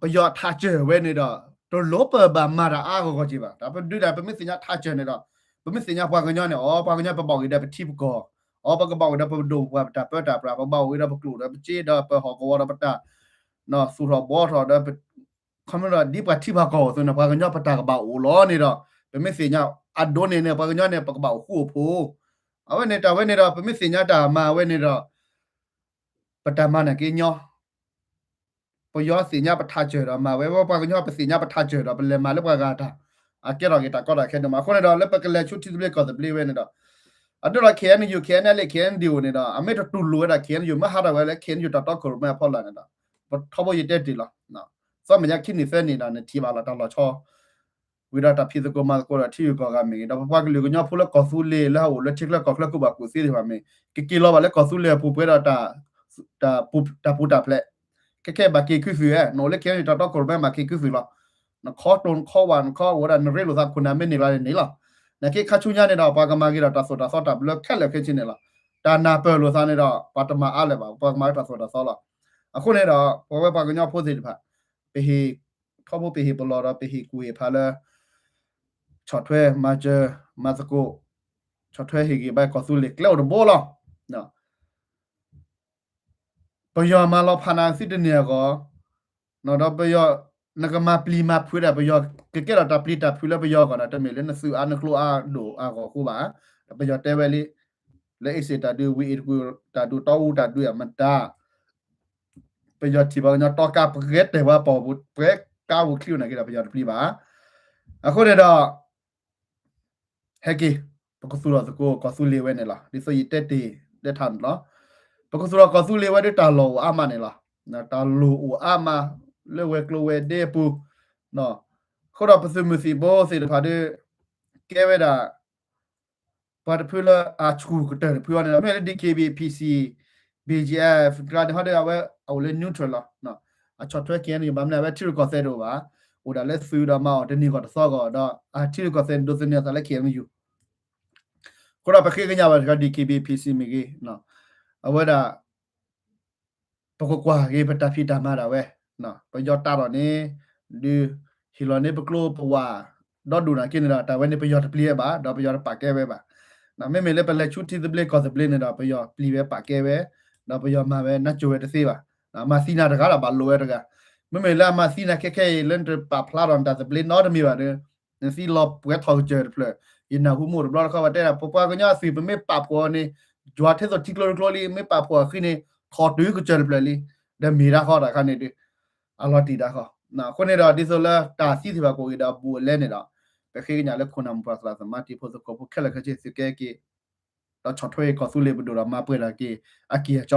ပယီၤထးစၢၤဝဲန့ၣ်ဒီး တလိၣ်ပဘၣ်မၤတၢ်အါဂီၢ်ဂီၢ်က့ၤဘၣ်. တၢ်ပဒုးဒၣ် ပမ့ၢ်သ့ၣ်ညါထးစၢၤန့ၣ်ဒီး ပမ့ၢ်သ့ၣ်ညါပှၤကညီန့ၣ် အီ ပှၤကညီပဘၣ်အိၣ်က့ၤဒီးပထံပကီၢ်, အီ ပကဘၣ်အိၣ်ဒီးပဒိၣ်ပပှၢ်ပတၢ်ပၢတၢ်ပြး, ပဘၣ်အိၣ်က့ၤဒီးပကျိာ်ဒီးပစ့ဒီးပဟီၣ်ကဝီၤဒီးပတၢ် သူၣ်ထီၣ်ဘှီထီၣ်ဒီး ခီမ့ၢ်ဒီးဒ်ပှၤထံပှၤကီၢ်အသိးန့ၣ် ပှၤကညီပတၢ်ကဘၣ်အိၣ်လီၤန့ၣ်ဒီး ပမ့ၢ်သ့ၣ်ညါအဒိန့ၣ်န့ၣ် ပှၤကညီန့ၣ် ပကဘၣ်အိၣ်ဃူအိၣ်ဖိး. အဝဲန့ၣ်တၢ်ဝဲန့ၣ်ဒီး ပမ့ၢ်သ့ၣ်ညါတၢ်မၤဝဲန့ၣ်ဒီး ပတၢ်မၤန့ၣ်က့ညီ ပယီၤသ့ၣ်ညါပထးစၢၤဒီးမၤဝဲ, ဝဲပှၤကညီပသ့ၣ်ညါပထးစၢၤဒီး ပလဲၤမၤလၢပှၤဂၤတၢ် အကဲထီၣ်က့ၤတၢ်ကီတၢ်ခဲဒိၣ်မး. အဃိန့ၣ်ဒီး လၢပကလဲၤဆူထံသဘျ့ကီၢ်သဘျ့ဝဲန့ၣ်ဒီး အဒိဒီး KNU, KNLA, KNDO န့ၣ်ဒီး အမ့ၢ်တတူၢ်လိာ်ဝဲဒၣ် KNU မ့ၢ်ဟးထီၣ်ဝဲလၢ KNU တၢ်တီခိၣ်ရိၣ်မဲအဖီလာ်န့ၣ်ဒီး ပထီဘိယတဲတ့ၢ်လီၤ. သီမ့ၢ်ညါခံနံၣ်သၢနံၣ်ဒီး နထံၣ်ဘၣ်လီၤတၢ်လီၤဆီ ဝံၤဒီးတၢ်ဖံးသကိးမၤသကိးဒီးထံဂုၤကီၢ်ဂၤမ့ၢ်ဂ့ၤ, ဒီးပပှၤကလုာ်ကညီဖိလၢကီၢ်သူလ့ၤလၢအအိၣ်လၢထံချၢကီၢ်ချၢကူၣ်ဘၣ်ကူၣ်သ့သ့ၣ်တဖၣ်မ့ၢ် ကက့ၤလီၤဘၣ်လၢကီၢ်သူလ့ၤအပူၤပှဲၤဒီး တၢ်ပူၤတၢ်ဖျဲး, ခဲခဲဘၣ်က့ၤကုသုးဧါ, နအိၣ်လၢ KNU တၢ်တီခိၣ်ရိၣ်မဲမ့ၢ်က့ၤကုသုးလီၤ. နခီတိၢ်နခီဝၣ်နခီအိၣ်ဝဲဒၣ် နရ့လိာ်သးခိၣ်နၢ်မ့ၢ်န့ၢ်လီၤန့ၣ်လီၤ. နာ်က့ခါဆူညါန့ၣ်ဒီး ပှၤကမၤက့ၤဒီးတၢ်သိၣ်တၢ်သီတၢ်ဘျၢခဲလၢာ်ခဲဆ့န့ၣ်လီၤ. တၢ်နၢ်ပၢၢ်လိာ်သးန့ၣ်ဒီး ပှၤတမၤအါလၢၤဘၣ်, ပှၤကမၤက့ၤတၢ်သိၣ်တၢ်သီလီၤ. အဃိန့ၣ်ဒီး ပဝဲပှၤကညီဖိသ့ၣ်တဖၣ် ပဟ့ၣ် ထီဘိပဟ့ၣ်ပလီၢ်ဒီးပဟ့ၣ်ကူၣ်ဟ့ၣ်ဖးလၢ ဆီၣ်ထွဲမၤစၢၤမၤသကိး, ဆီၣ်ထွဲဟ့ၣ်ဂံၢ်ဘါကီၢ်သူလ့ၤကျဲအိၣ်တဘိလီၤ. ပယီၤမၤလီၤဖးနၤသုတန့ၢ်အဂီၢ်, ဒီးပယီၤ နကမၤပျံၤမၤဖုးဒၣ် ပယီၤကကဲထီၣ်တၢ်ပျံၤတၢ်ဖုးလၢပယီၤအဂီၢ်ဒီး တမ့ၢ်လၢနသုးအါနကျိအါဒိၣ်အဂီၢ်အဃိဘၣ်. ဒီးပယီၤတဲဝဲလံ လၢအ့စ့ၣ်တၢ်ဒုး ဝ့ၢ်အ့ၣ်တကွံၢ်တၢ်ဒုး တီအူတၢ်ဒုးအမတၤ ပယီၤထံၣ်ပှၤကညီတီကါပှဲၤတဲာ်ပှၤပီၢ်ပူၤ ပှဲၤကါပူၤချံအိၣ်နာ်က့ဒီး ပယီၤတပျံၤဘၣ်. အဃိန့ၣ်ဒီး ဟဲက့ၤ ပကသူၣ်ထီၣ်သကိးကီၢ်သူလ့ၤဝဲန့ၣ်လီၤ. ဒ်သိးယတဲတ့ၢ်တဲထါန့ၣ်လီၤ. ပကသူၣ်ထီၣ်ကီၢ်သူလ့ၤဝဲဒၣ်တၢ်လီၢ်အိၣ်အါမးန့ၣ်လီၤ. တၢ်လီၢ်အိၣ်အါမး လၢဝဲၤကျိၤဝဲၤဒ့အပူၤ အဃိဒီးပသုးမုၢ်သံၣ်ဘိသ့ၣ်တဖၣ်ဒီး ကဲဝဲဒၣ် ပှၤတဖုလၢအဆူၣ်ကတၢၢ်တဖုအီၤန့ၣ်လီၤ. မ့ၢ်လၢ DKBA PC BGF ကျါန့ၣ်ဟီဒီး အဝဲအအိၣ်လၢ neutral လီၤ. အဆီၣ်ထွဲ KNU ဘၣ်မနုၤ အဝဲထံရူၢ်ကီၢ်သဲးတအိၣ်ဘၣ်. အိၣ်ဒၣ်လၢသုးဒီးမၤအီၤတနံၤဂီၢ်တသီဂီၢ်ဒီး အထံရူၢ်ကီၢ်သဲးန့ၣ် ဒိးသန့ၤအသးလၢ KNU အဃိဒီးပဃ့ကညးဘၣ်တခါ DKBA PC မ့ၢ်ဂ့ၤ အဝဲဒၣ် ပကကွၢ်က့ၤပတၢ်ဖံးတၢ်မၤဒၣ်ဝဲ, ပယီၤတၢ်ထီၣ်န့ၣ် ဒုးဟ့ၣ်လီၤန့ၢ်ပကျိပဝာ် ဒီဒူၣ်နာ်က့န့ၣ်ဒီး တၢ်ဝဲန့ၣ်ပယီၤတပျံၤဝဲဘၣ် ဒီးပယီၤတပာ်ကဲဝဲဘၣ်. မ့မ့ၢ်လၢပလဲၤဆူထံသဘျ့ကီၢ်သဘျ့န့ၣ်ဒီး ပယီၤပျံၤဝဲပာ်ကဲဝဲ, ဒီးပယီၤမၤဝဲနၢ်စိၤဝဲတသ့ဘၣ်. မၤသံနၤတဂၤဒီးဘၣ်လိာ်ဝဲတဂၤ, မ့မ့ၢ်လၢအမၤသံနၤခဲခဲအံၤ လၢနတပာ်ဖျါထီၣ်နတၢ်သဘျ့နီတမံၤဘၣ်ဒီး နသံလီၤပှဲၤထီၣ်ကစၢၢ်တဖျၢၣ်, ယနၢ်ဟူမိၢ်တဘျီတခီပတဲဒၣ် ပပှၤကညီအသုး ပမ့ၢ်ပာ်ဖှိၣ်အီၤန့ၣ် ယွၤထဲသိးထံကျိတကျိလံ မ့ၢ်ပာ်ဖှိၣ်အဃံန့ၣ် ထီၣ်တုၤကစၢၢ်တဖျၢၣ်လံ, ဒီးမ့ၢ်ဒၣ်ဃီတၢ်ခါန့ၣ်ဒီး အလီၤတံၢ်ဒၣ်ဃီ. အဃိန့ၣ်ဒီး ဒ်သိးလၢတၢ်သံသ့ၣ်တဖၣ်ကအိၣ်က့ၤဒီးအဘူးအလဲန့ၣ်ဒီး ပဃ့ကညးလၢခိၣ်နၢ်မိၢ်ပှၢ်သရၣ်သမါတံၤဖိသကိးဖိခဲလၢာ်ခဲဆ့သုကဲက့ၤ ဒီးဆီၣ်ထွဲကီၢ်သူလ့ၤပဒိၣ်ဒီးမၤပှဲၤထီၣ်က့ၤအကံၢ်အစီ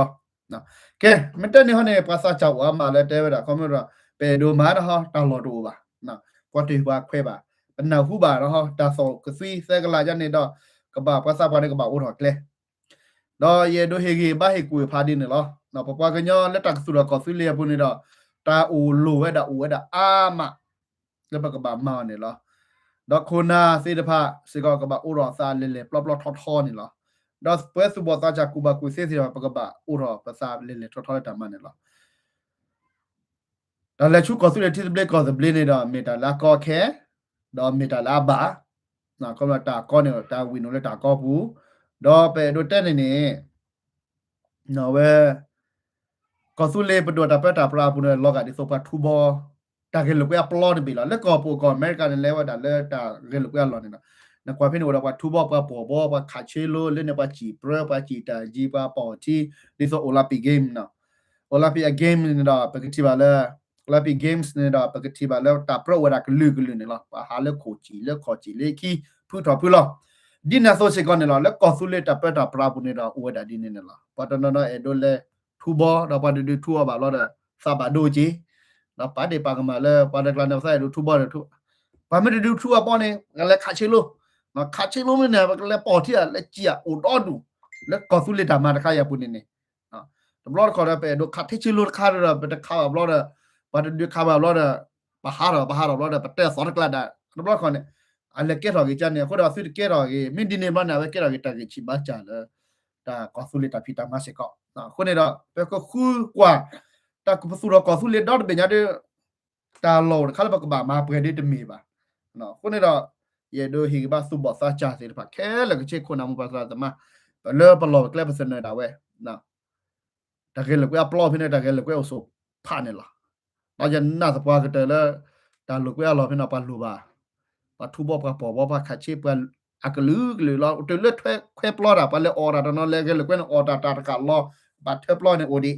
ကဲ မ့ၢ်တဲန့ၣ်ဟီန့ၣ် ပှၤသးစၢ်အိၣ်အါမးလၢတဲဝဲဒၣ် ခီဖျိဒီး ပအဲၣ်ဒိးမၤနဟီ တၢ်လီၢ်တအိၣ်ဘၣ်, ပှၤတဟ့ၣ်ပှၤခွဲးဘၣ်, ပနၢ်ဟူဘၣ်နဟီ တၢ်သီၣ်ကသွံသၢကလးယါန့ၣ်ဒီး ကဘၣ်ပှၤသးပှၢ်န့ၣ်ကဘၣ်အိးထီၣ်ကျဲ ဒီးယအဲၣ်ဒိးဟ့ၣ်ဂံၢ်ဘါဟ့ၣ်ကူၣ်ဖးဒ်န့ၣ်လီၤ. ပပှၤကညီလၢတၢ်ကသူၣ်ထီၣ်ကီၢ်သူလ့ၤအပူၤန့ၣ်ဒီး တၢ်အိၣ်လိၣ်ဝဲဒၣ်အိၣ်ဝဲဒၣ်အါမး လၢပကဘၣ်မၤအီၤန့ၣ်လီၤ. ဒီးခိၣ်နၢ်သ့ၣ်တဖၣ်စ့ၢ်ကီး ကဘၣ်အိးထီၣ်သးလဲၤလဲၤပျီပျီထီထီန့ၣ်လီၤ. ဒီးပဝဲသူၣ်ဘီၣ်သးစၢ်ကူၣ်ဘၣ်ကူၣ်သ့သ့ၣ်တဖၣ် ပကဘၣ်အိးထီၣ်ပသးလဲၤလဲၤထီထီလၢတၢ်မၤန့ၣ်လီၤ. တၢ်လဲၤဆူကီၢ်သူလ့ၤထံသဘျ့ကီၢ်သဘျ့န့ၣ်ဒီး မ့ၢ်တၢ်လၢအကီအခဲ, ဒီးမ့ၢ်တၢ်လၢအဘၣ်, ခီဖျိတၢ်ကီန့ၣ် တၢ်ဝံၣ်နုာ်လၢတၢ်ကီပူၤ, ဒီးပအဲၣ်ဒိးတဲန့ၣ်န့ၣ် ဝဲ ကီၢ်သူလ့ၤပဒိၣ်တၢ်ပၢတၢ်ပြးအပူၤန့ၣ် လီၤဂာ်ဒ်သိးပှၤထူဘီ တၢ်ဂဲၤလိာ်ကွဲအပျီတဘ့ၣ်လီၤ. လၢကီၢ်ပူၤကီၢ်အမဲရကၤန့ၣ် လဲၤဝဲဒၣ်လၢတၢ်ဂဲၤလိာ်ကွဲအလီၢ်န့ၣ်လီၤ. နကွၢ်ဖဲန့ၣ်အိၣ်ဒီးပှၤထူဘီ ပှၤပီၢ်ဘီ ပှၤခးဆ့လိ လၢန့ၣ်ပှၤစံၣ်ပြၢ ပှၤစံၣ်တၢ်ယံၤ ပှၤပီၢ်ထံ ဒ်သိး Olympic Game နီၤ. Olympic အ game န့ၣ်ဒီး ပကထံၣ်ဘၣ်လၢ Olympic Games န့ၣ်ဒီး ပကထံၣ်ဘၣ်လၢတၢ်ပြၢအိၣ်ဝဲဒၣ်ကလုာ်ကလုာ်န့ၣ်လီၤ. ပှၤဟးလၢခိၣ်စံၣ်လၢခီၣ်စံၣ်လၢခံ ဖုထီၣ်ဖုလီၤ. ဒ်န့ၣ်အသိးစ့ၢ်ကီးန့ၣ်လီၤ. လၢကီၢ်သူလ့ၤတၢ်ပၢတၢ်ပြးအပူၤန့ၣ်ဒီး အိၣ်ဝဲဒၣ်ဒ်န့ၣ်န့ၣ်လီၤ. ပှၤတနီၤနီၤအဲၣ်ဒိးလဲၤထူဘီ ဒီးပှၤတဒုးထူအီၤဘၣ်ဘျီဒီး သးဘၣ်ဒိက့ၤ ဒီးပာ်ဒ့ၣ်ပာ်ကမၣ်လၢ ပှၤတကျါန့ၣ် ပသးအဲၣ်ဒိးထူဘီဒီးထူ, ပှၤမ့ၢ်တဒုးထူအီၤဘၣ်န့ၣ် လဲၤခးဆ့လိ, ခးဆ့လိမ့ၢ်န့ၣ် ပကလဲၤပီၢ်ထံ လဲၤစံၣ်အိၣ်ဒီဒူၣ် လၢကီၢ်သူလ့ၤတၢ်မၤတခါအံၤအပူၤန့ၣ်န့ၣ် တဘျီတခီၣ်ဒီး ပအဲၣ်ဒိးခးထံဆ့လိတခါဒီး ပတခးဘၣ်ဘျီဒီး ပှၤတဒုးခးဘၣ်ဘျီဒီး ပဟးထီၣ် ပဟးထီၣ်ဘျီဒီး ပတဲသီတကျါဒၣ် တဘျီတခီၣ်န့ၣ် အလဲၤကဲထီၣ်က့ၤကန့ၣ် အဃိဒီးသုတကဲထီၣ်က့ၤ မ့ၢ်ဒ်န့ၣ်ဘျီန့ၣ် အဝဲကဲထီၣ်က့ၤတၢ်ဂ့ၢ်ဆံးဘၣ်စၢ်လၢ တၢ်ကီၢ်သူလ့ၤတၢ်ဖံးတၢ်မၤစ့ၢ်ကီး အဃိန့ၣ်ဒီး ပကဃုကွၢ် တၢ်ကပသူၣ်ထီၣ်ကီၢ်သူလ့ၤဒီတဘ့ၣ်ညါဒီး တၢ်လီၢ်အိၣ်တခါလၢပကဘၣ်မၤပှဲၤဒ်တမ့ၢ်ဘၣ်. အဃိန့ၣ်ဒီး ယအဲၣ်ဒိးဟ့ၣ်ဂံၢ်ဘါသူၣ်ဘီၣ်သးစၢ်သ့ၣ်တဖၣ်ခဲလၢာ် ကဆ့ခိၣ်နၢ်မိၢ်ပၢ်သရၣ်သမါ ပလၢပလီၢ်ပကျဲပသနၢၣ်ဒၣ်ဝဲ တၢ်ဂဲၤလိာ်ကွဲအပျီဖဲန့ၣ် တၢ်ဂဲၤလိာ်ကွဲအိၣ်ဆိးဖးန့ၣ်လီၤ. ဒီးယနာ်သပှၢ်ကတၢၢ်လၢ တၢ်လိာ်ကွဲအလီၢ်ဖဲန့ၣ် ပှၤလိၣ်ဘၣ် ပှၤထူဘီပှၤပီၢ်ဘီပှၤခးဆ့ပှၤ အကလုာ်ကလုာ်လီၤ. တုၤလၢထွဲခွဲပျီတၢ် ပှၤလဲၤအီၣ်တၢ်တနီၤ လဲၤဂဲၤလိာ်ကွဲန့ၣ်အီၣ်တၢ်တၢ်တကးလီၤ ဘၣ်ထွဲပျီန့ၣ်အိၣ်ဒံး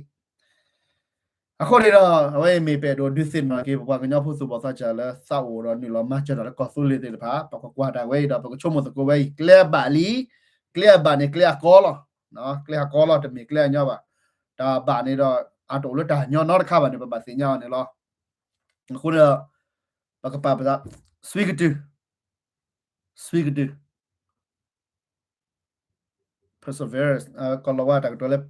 အဃိန့ၣ်ဒီး အဝဲအံၤမ့ၢ်ပအဲၣ်ဒိးဒုးသ့ၣ်နီၣ်က့ၤ ပပှၤကညီဖိသူၣ်ဘီၣ်သးစၢ်လၢသးအိၣ်ဒီးနုာ်လီၤမၤစၢၤတၢ်လၢကီၢ်သူလ့ၤသ့ၣ်တဖၣ် ပကကွၢ်တၢ်ဝဲအံၤဒီး ပကဆိကမိၣ်သကိးဝဲအံၤ ကျဲအဘၣ်လံ, ကျဲအဘၣ်န့ၣ် ကျဲအကီလီၤ. ကျဲအကီလီၤ တမ့ၢ်ကျဲအညီဘၣ်. တၢ်ဘၣ်န့ၣ်ဒီး အတအိၣ်လၢတၢ်ညီနီတခါဘၣ်န့ၣ် ပဘၣ်သ့ၣ်ညါအီၤန့ၣ်လီၤ. အဃိန့ၣ်ဒီး ပကပာ်ပသး ဆွံကတုၤ ဆွံကတုၤ perseverance ကီၢ်လီၤဝါတၢ်ကတိၤလၢ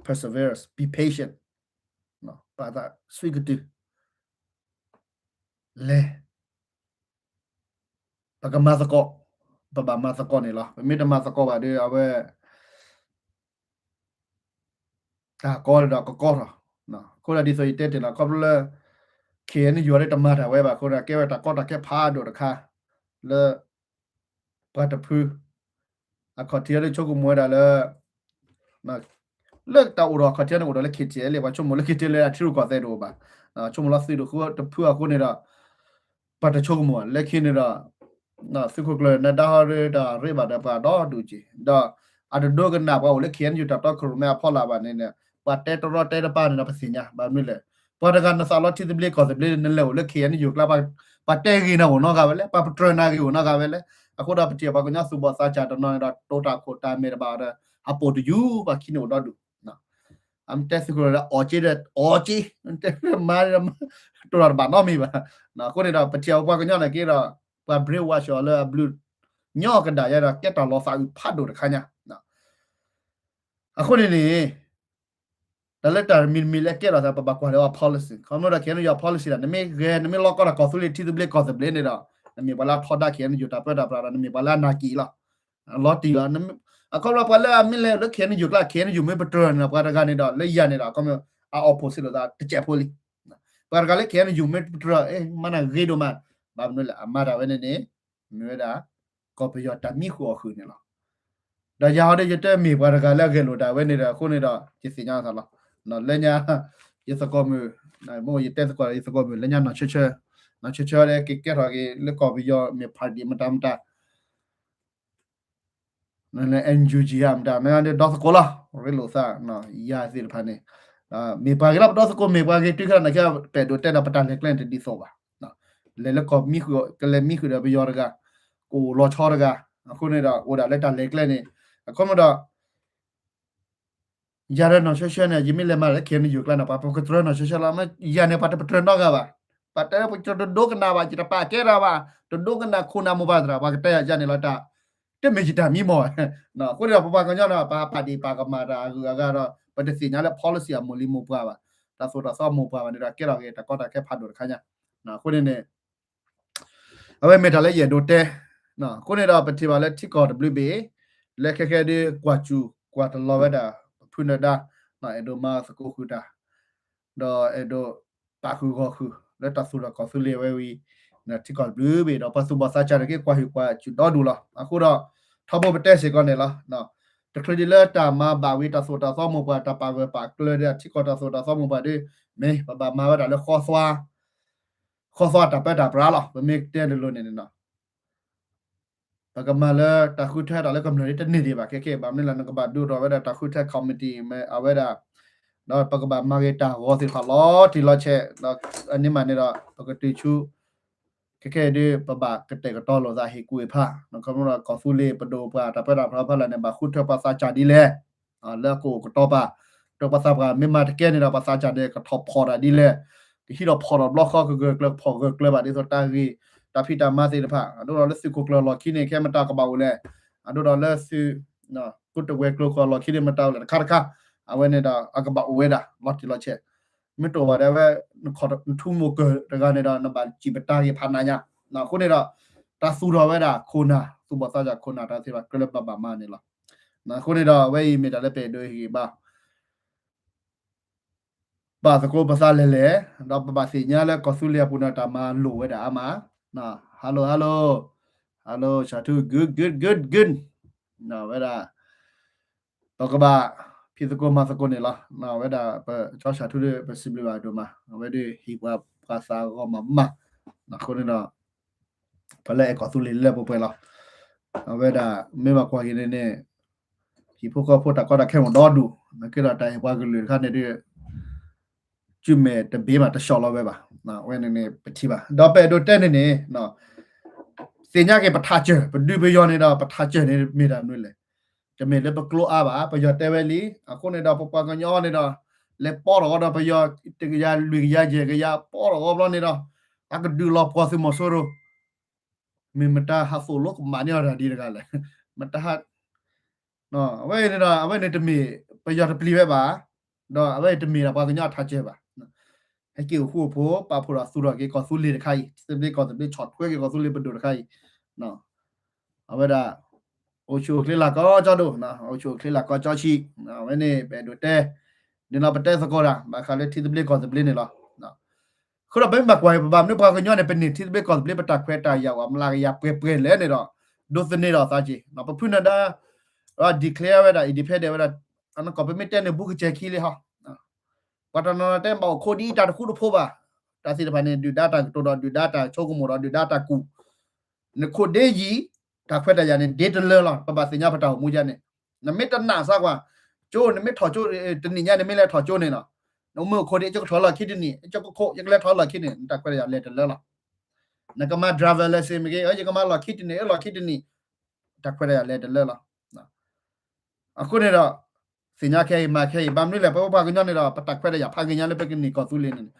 perseverance, be patient ပာ်သးဆွံကတုၤ လဲၤ ပကမၤသကိး ပဘၣ်မၤသကိးန့ၣ်လီၤ. ပမ့ၢ်တမၤသကိးဘၣ်ဒီး အဝဲ တၢ်ကီဒီးကကီထီၣ်. အဃိဒီးဒ်သိးယတဲတ့ၢ်လီၤ ခီဖျိလၢ KNU တမၤတၢ်ဝဲဘၣ်အဃိဒီး ကဲဝဲတၢ်ကီတၢ်ခဲဖးဒိၣ်တခါ လၢ ပှၤတဖု အခီၣ်ထံးလၢဆိကမိၣ်ဝဲဒၣ်လၢ လၢတၢ်အိၣ်ဒီးအခီၣ်ထံးန့ၣ်အိၣ်ဒီးလၢ KTLA ပှၤဆိကမိၣ်လၢ KTLA အထံရူၢ်ကီၢ်သဲးတအိၣ်ဘၣ်. ဆိကမိၣ်လၢသုးတဃုတဖုအဃိန့ၣ်ဒီး ပှၤတဆိကမိၣ်ဘၣ် လၢခံန့ၣ်ဒီး သုးခိၣ်ကျၢၢ်နဒါဟီဒီးတၢ်ရ့ဘၣ်ဒီးပှၤဒီဒူၣ်က့ၤ ဒီး အတဒိကနၣ်ပှၤအိၣ်လၢ KNU တၢ်တီခိၣ်ရိၣ်မဲအဖီလာ်ဘၣ်န့ၣ်န့ၣ် ပှၤတဲတရီတဲတပါန့ၣ်ဒီးပသ့ၣ်ညါ ဘၣ်မနုၤလဲၣ် ပှၤတဂၤနသးလီထံသဘျ့ကီၢ်သဘျ့နလဲၤအိၣ်လၢ KNU ကျါ ပှၤတဲဂ့ၤနၤအိၣ်နီတဂၤဝဲလဲၣ် ပှၤပတြၢၤနၤဂ့ၤအိၣ်နီတဂၤဝဲလဲၣ်. အဃိဒီးပထံၣ်ပှၤကညီသူၣ်ဘီၣ်သးစၢ်တနီၤန့ၣ်ဒီး တိာ်တၢ်ခိၣ်တၢ်မဲာ်တဘၣ်ဒီး အပိာ်တယူၢ် ပှၤခံန့ၣ်အိၣ်ဒီဒူၣ် အမ့ၢ်တဲသုးခိၣ်ဒီးအီၣ်က့ဒီးအီၣ်က့ တဲမၤဒီး တိာ်တၢ်တဘၣ်နီတမံၤဘၣ်. အဃိန့ၣ်ဒီး ပထံၣ်ပှၤကညီန့ၣ်က့ဒီး ပှၤ brainwash အီၤလၢအဘျုး ညီကဒၣ်ယဲဒီး ကဲတၢ်လီၤသးအုးဖးဒိၣ်တခါညါ အဃိန့ၣ်န့ၣ် တၢ်လၢတၢ်မံၤတမံၤလၢကဲထီၣ်သး ပဘၣ်ကွၢ်လၢအ policy ခီဖျိဒီး KNU policy ဒီး နမ့ၢ်ဂဲၤ နမ့ၢ်လီကီတၢ်ကီၢ်သူလ့ၤထံသဘျ့ကီၢ်သဘျ့န့ၣ်ဒီး နမ့ၢ်ပှၤလၢအထီဒါ KNU တၢ်ပၢတၢ်ပြးဒီး နမ့ၢ်ပှၤလၢအနာ်က့ၤလီၤ. လီၤတံၢ်လီၤ. အခီဖျိပှၤလၢအမ့ၢ်လဲၤလၢ KNU ကျါ KNU မ့ၢ်ပတြၢၤန့ၣ်ဒီး ပှၤတဂၤန့ၣ်ဒီး လၢယၤန့ၣ်ဒီး အခီဖျိ အ opposite လိာ်သးတစဲးဖိလံ. ပှၤတဂၤလၢ KNU မ့ၢ်ပတြၢၤ မၤနၤဂ့ၤဒိၣ်မး ဘၣ်မနုၤလဲၣ် အမၤတၢ်ဝဲန့ၣ်န့ၣ် မ့ၢ်ဝဲဒၣ် ကီၢ်ပယီၤတၢ်မံဃုာ်အီၣ်ဃုာ်န့ၣ်လီၤ. ဒီးယၤဟီဒီး ယတမ့ၢ်ပှၤတဂၤလၢအဂဲၤလိာ်တၢ်ဝဲန့ၣ်ဒီး အဃိန့ၣ်ဒီး ယသ့ၣ်ညါသးလီၤ. လၢညါ ယသကိးမုၣ် မ့ၢ်ယတဲသကိး ယသကိးမုၣ် လၢညါနီၢ်ဆၢဆၢ နီၢ်ဆၢဆၢဒီး ကကဲထီၣ်က့ၤလၢကီၢ်ပယီၤမ့ၢ် party မတၤမတၤ လၢ NUG ဧါ မတၤ နဒီသကိးလီၤ ရ့လိာ်သး ယၤသ့ၣ်တဖၣ်န့ၣ် မ့ၢ်ပှၤဂ့ၤလီၤ ပဒီသကိးမ့ၢ်ပှၤဂ့ၤတုၤခဲလၢာ်န့ၣ် ပအဲၣ်ဒိးတဲဒီး ပတၢ်လဲၤကျဲန့ၣ်တဒ်သိးဘၣ်. လဲၤလၢကီၢ်မံဃုာ် ကလဲၤမံဃုာ်ဒီးပယီၤတဂၤ ကအိၣ်လီၤဆီတဂၤ အဃိန့ၣ်ဒီး အိၣ်ဒၣ်လၢတၢ်လဲၤကျဲန့ၣ် အခီပညီဒီး ယၤဒီးနီၢ်ဆၢဆၢန့ၣ် ယမ့ၢ်လဲၤမၤလၢ KNU ကျါန့ၣ် ပှၤပကတြၢၤနီၢ်ဆၢဆၢလီၤ. ယၤန့ၣ် ပှၤတပတြၢၤနီတဂၤဘၣ်. ပှၤတဲ ပတဒိကနၣ်ဘၣ် ယတပာ်ကဲတၢ်ဘၣ် တဒိကနၣ်ခိၣ်နၢ်မိၢ်ပၢ်သရၣ် ပှၤကတဲယၤန့ၣ်လီၤတၢ် တမ့ၢ်ယတၢ်မံမီၢ်. အဃိန့ၣ်ဒီး ပပှၤကညီန့ၣ် ပဟးပာ်ဒ့ၣ်ပာ်ကမၣ်တၢ်အဂုၤအဂၤဒီး ပတသ့ၣ်ညါလၢ policy အမိၢ်လံၤမိၢ်ပှၢ်ဘၣ် တၢ်သိၣ်တၢ်သီမိၢ်ပှၢ်ဘၣ်န့ၣ်ဒီး ကဲထီၣ်က့ၤတၢ်ကီတၢ်ခဲဖးဒိၣ်တခါညါ. အဃိန့ၣ်န့ၣ် အဝဲမ့ၢ်တၢ်လၢယအဲၣ်ဒိးတဲ အဃိန့ၣ်ဒီး ပထံၣ်ဘၣ်လၢထံကီၢ်တဘျုးဘ့ၣ် လၢခဲခဲဒုးကွၢ်စူၢ်ကွၢ်တလီၤဝဲဒၣ် ပဖုနဒါ အဲၣ်ဒိးမၤသကိးဃုာ်တၢ် ဒီးအဲၣ်ဒိးပာ်ဃုာ်ဂီၢ်ဃုာ်လၢတၢ်သူၣ်ထီၣ်ကီၢ်သူလ့ၤဝဲဝံၤ ထံကီၢ်တဘျုးဘ့ၣ်ဒီး ပှၤသူၣ်ဘီၣ်သးစၢ်တက့ၢ်ကွၢ်ဟုၣ်ကွၢ်စူၢ်ဒီဒူၣ်လီၤ. အဃိဒီး ထီဘိပတဲစ့ၢ်ကီးန့ၣ်လီၤ. တချုးဒံးလၢတၢ်မၤဘၣ်ဝံၤတၢ်သိၣ်တၢ်သီမိၢ်ပှၢ် တၢ်ပာ်ဂၢၢ်ပာ်ကျၢၤဒီးထံကီၢ်တၢ်သိၣ်တၢ်သီမိၢ်ပှၢ်ဒီး မ့ၢ်ပဘၣ်မၤဝဲဒၣ်လၢဃီသွါ ဃီသွါတၢ်ပၢတၢ်ပြးလီၤ. ပမ့ၢ်တဲလိၤလိၤန့ၣ်န့ၣ် ပကမၤလၢတၢ်ဃုထၢတၢ်လၢကမျၢၢ်ဒ်တန့ၢ်ဒံးဘၣ် ခဲခဲ ဘၣ်မနုၤလဲၣ် နကဘၣ်ဒုးထီၣ်ဝဲဒၣ်တၢ်ဃုထၢ committee မ့ၢ်အဝဲဒၣ် ဒီးပကဘၣ်မၤဂ့ၤတၢ်ဂီၤသ့ၣ်တဖၣ်လီၤတံၢ်လီၤဆဲး ဒီးအန့ၣ်မးန့ၣ်ဒီး ပကတုၤဆူ ခဲခဲအံၤဒ် ပဘၣ်ကတဲာ်ကတီၤလိာ်သးဟ့ၣ်ကူၣ်ဟ့ၣ်ဖး ခီဖျိလၢကီၢ်သူလ့ၤပဒိၣ်ပှၤတၢ်ပၢတၢ်ပြးဖီလာ်န့ၣ် ဘၣ်ဃုထၢပှၤသးစၢ်ဒ်လဲၣ် လၢအကအိၣ်ကတီၤပာ် ဒီးပှၤသးပှၢ်မ့ၢ်မၤတကဲန့ၣ်ဒီး ပှၤသးစၢ်န့ၣ် ကထီၣ်ဖီၣ်တၢ်ဒ်လဲၣ် ကဟံးထီၣ်ဖီၣ်ထီၣ်ဘျီဃီ ကဂၢၢ်ကျၢၤဖီၣ်ဂၢၢ်ကျၢၤဘၣ်ဒ်သိးတၢ်ဂ့ၢ် တၢ်ဖံးတၢ်မၤသ့ၣ်တဖၣ် အဒိဒီးလၢသုးခိၣ်ကျၢၢ်လီၢ်ခံန့ၣ် ခဲမတၤကဘၣ်အိၣ်လဲၣ် အဒိဒီးလၢသုး ကိတဝဲၤကျိၤကျၢၢ်လီၢ်ခံန့ၣ် မတၤအိၣ်လဲၣ်တခါတခါ အဝဲန့ၣ်ဒီး အကဘၣ်အိၣ်ဝဲဒၣ် လီၤတံၢ်လီၤဆဲး မ့ၢ်တအိၣ်ဘၣ်ဒီးဝဲ နထူမိၢ်ကၢၢ်တဂၤန့ၣ်ဒီး နဘၣ်စံးပတၢ်ဂ့ၢ်ဖးနးညါ အဃိန့ၣ်ဒီး တၢ်သူၣ်ထီၣ်ဝဲဒၣ်ခိၣ်နၢ် သူၣ်ဘီၣ်သးစၢ်ခိၣ်နၢ်တၢ်သ့ၣ်တဖၣ် ကြၢးလၢဘၣ်ဘၣ်မၤန့ၣ်လီၤ. အဃိန့ၣ်ဒီး အဝဲအံၤမ့ၢ်တၢ်လၢပအဲၣ်ဒိးဟ့ၣ်ဂံၢ်ဘါ ဘၣ်သကိးပသးလဲၢ်လဲၢ်, ဒီးပဘၣ်သ့ၣ်ညါလၢကီၢ်သူလ့ၤအပူၤန့ၣ် တၢ်မၤလိာ်ဝဲဒၣ်အါမး, hello hello hello စၤထူ good good good good ဝဲဒၣ် ပကဘၣ်ဖံးသကိးမၤသကိးန့ၣ်လီၤ. ဝဲဒၣ်ပကၠီစၢ်ထူဒီး ပစံးဘျုးဘၣ်ဒိၣ်မး, အဝဲဒၣ်ဟ့ၣ်ပှၤပှၤသးဂီၤမးမး, အဃိန့ၣ်ဒီး ပှၤလၢအဲၣ်ကီၢ်သူလ့ၤလၢပှဲၤပှဲၤလီၤ. အဝဲဒၣ်မ့ၢ်ဘၣ်ကွၢ်က့ၤန့ၣ်န့ၣ် ဟံၣ်ဖိဃီဖိတၢ်ကီတၢ်ခဲအိၣ်ဒီဒူၣ်, နာ်က့ဒီးတၢ်အဲၣ်ပှၤကလုာ်တခါန့ၣ်ဒီး ကုမဲာ်တဘ့ၣ်မးတဆှီလီၤဝဲဘၣ်. အဝဲန့ၣ်န့ၣ်ပထံၣ်ဘၣ်, ဒီးပအဲၣ်ဒိးတဲန့ၣ်န့ၣ် သ့ၣ်ညါက့ၤပထးစၢၢ်, ပဒုးပယီၤန့ၣ်ဒီး ပထးစၢၢ်န့ၣ်မ့ၢ်တၢ်မနုၤလဲၣ်. တမ့ၢ်လၢပကျိအါဘၣ်, ပယီၤတဲဝဲလံ. အဃိန့ၣ်ဒီး ပပှၤကညီန့ၣ်ဒီး လဲၤပီထီၣ်အီၤဒီး ပယီၤတကယၤလွံၢ်ကယၤယဲၢ်ကယၤ ပီထီၣ်အီၤဘျီန့ၣ်ဒီး အကဒုးလီၤပှီၢ်သုးမီၤစိရိၤ, မ့ၢ်မတၤဟးသိၣ်လိကမၣ်န့ၢ်အီၤတၢ်ဒ်တဂၤလဲၣ်. မတၤဟး အဝဲန့ၣ်ဒီး အဝဲန့ၣ်တမ့ၢ်ပယီၤတပျံၤဝဲဘၣ်, ဒီးအဝဲန့ၣ်တမ့ၢ်ဒီးပှၤကညီအထးစၢၢ်ဘၣ်. ဟဲက့ၤအိၣ်ဃူအိၣ်ဖိး ပာ်ဖှိၣ်ဒီးသူၣ်ထီၣ်က့ၤကီၢ်သူလ့ၤတခါအံၤ, ထံသဘျ့ကီၢ်သဘျ့ ဆီၣ်ထွဲက့ၤကီၢ်သူလ့ၤပဒိၣ်တခါအံၤ, အဝဲဒၣ် အိၣ်ဆူၣ်အိၣ်ချ့လၢကီၢ်ကၠီဒိၣ်, အိၣ်ဆူၣ်အိၣ်ချ့လၢကီၢ်ကၠီဆံး, အဝဲန့ၣ် ပအဲၣ်ဒိးတဲ, ဒ်န့ၣ်ပတဲသကိးတၢ် ဘၣ်ဃးလၢထံသဘျ့ကီၢ်သဘျ့န့ၣ်လီၤ. အဃိဒီးပမ့ၢ်ဘၣ်ကွၢ် ပဘၣ်မနုၤပှၤကညီန့ၣ် ပန့ၢ်ထံသဘျ့ကီၢ်သဘျ့ ပတၢ်ခွဲးတၢ်ယာ်အိၣ် အမျးကယၤပှဲၤပှဲၤလဲၣ်န့ၣ်ဒီး ဒိးသန့ၤဒီးသးက့ၤ, ပဖုၣ်နဒါ declare ဝဲဒၣ် independent ဝဲဒၣ်, အနီၢ်ကီၢ် ပမ့ၢ်တဲန့ၣ် ဘူးကစဲၤခံလံဟီ, ပှၤတနီၤနီၤတဲဘၣ်အိၣ်ခိးဒ်အံၤ တၢ်တဃူတဖိးဘၣ်, တၢ်သ့ၣ်တဖၣ်န့ၣ် ဒုၣ်ဒါတၢ်ကတိၤဒီး ဒုၣ်ဒါတၢ်ဆိကမိၣ်ဒီး ဒုၣ်ဒါတၢ်ကူၣ်, နခိၣ်ဒ့ယံၤ တၢ်ခွဲးတၢ်ယာ်န့ၣ် ဒ့တလၢလီၤ. ပဘၣ်သ့ၣ်ညါပတၢ်အိၣ်မူယါန့ၣ်, နမ့ၢ်တနာ်စါကွၢ်, ကၠိ နမ့ၢ်ထီၣ်ကၠိ တနံၤညါ နမ့ၢ်လဲၤထီၣ်ကၠိန့ၣ်လီၤ, နမ့ၢ်အိၣ်ခိးဒ့ ယကထီၣ်လီၢ်ခံတနံၤ, ယကခိး ယကလဲၤထီၣ်လီၢ်ခံန့ၣ် နတၢ်ခွဲးတၢ်ယာ်လဲၤတလၢလီၤ. နကမၤ driver license မ့ၢ်ဂ့ၤ, ယကမၤလီၢ်ခံတနံၤ အလီၢ်ခံတနံၤ, တၢ်ခွဲးတၢ်ယာ်လဲၤတလၢလီၤ. အဃိန့ၣ်ဒီး သ့ၣ်ညါခဲအံၤ မၤခဲအံၤ ဘၣ်မနုၤလဲၣ်, ပပှၤကညီန့ၣ်ဒီး ပတၢ်ခွဲးတၢ်ယာ်ဖးဂ့ၤညါလၢပကန့ၢ်ကီၢ်သူလ့ၤန့ၣ်,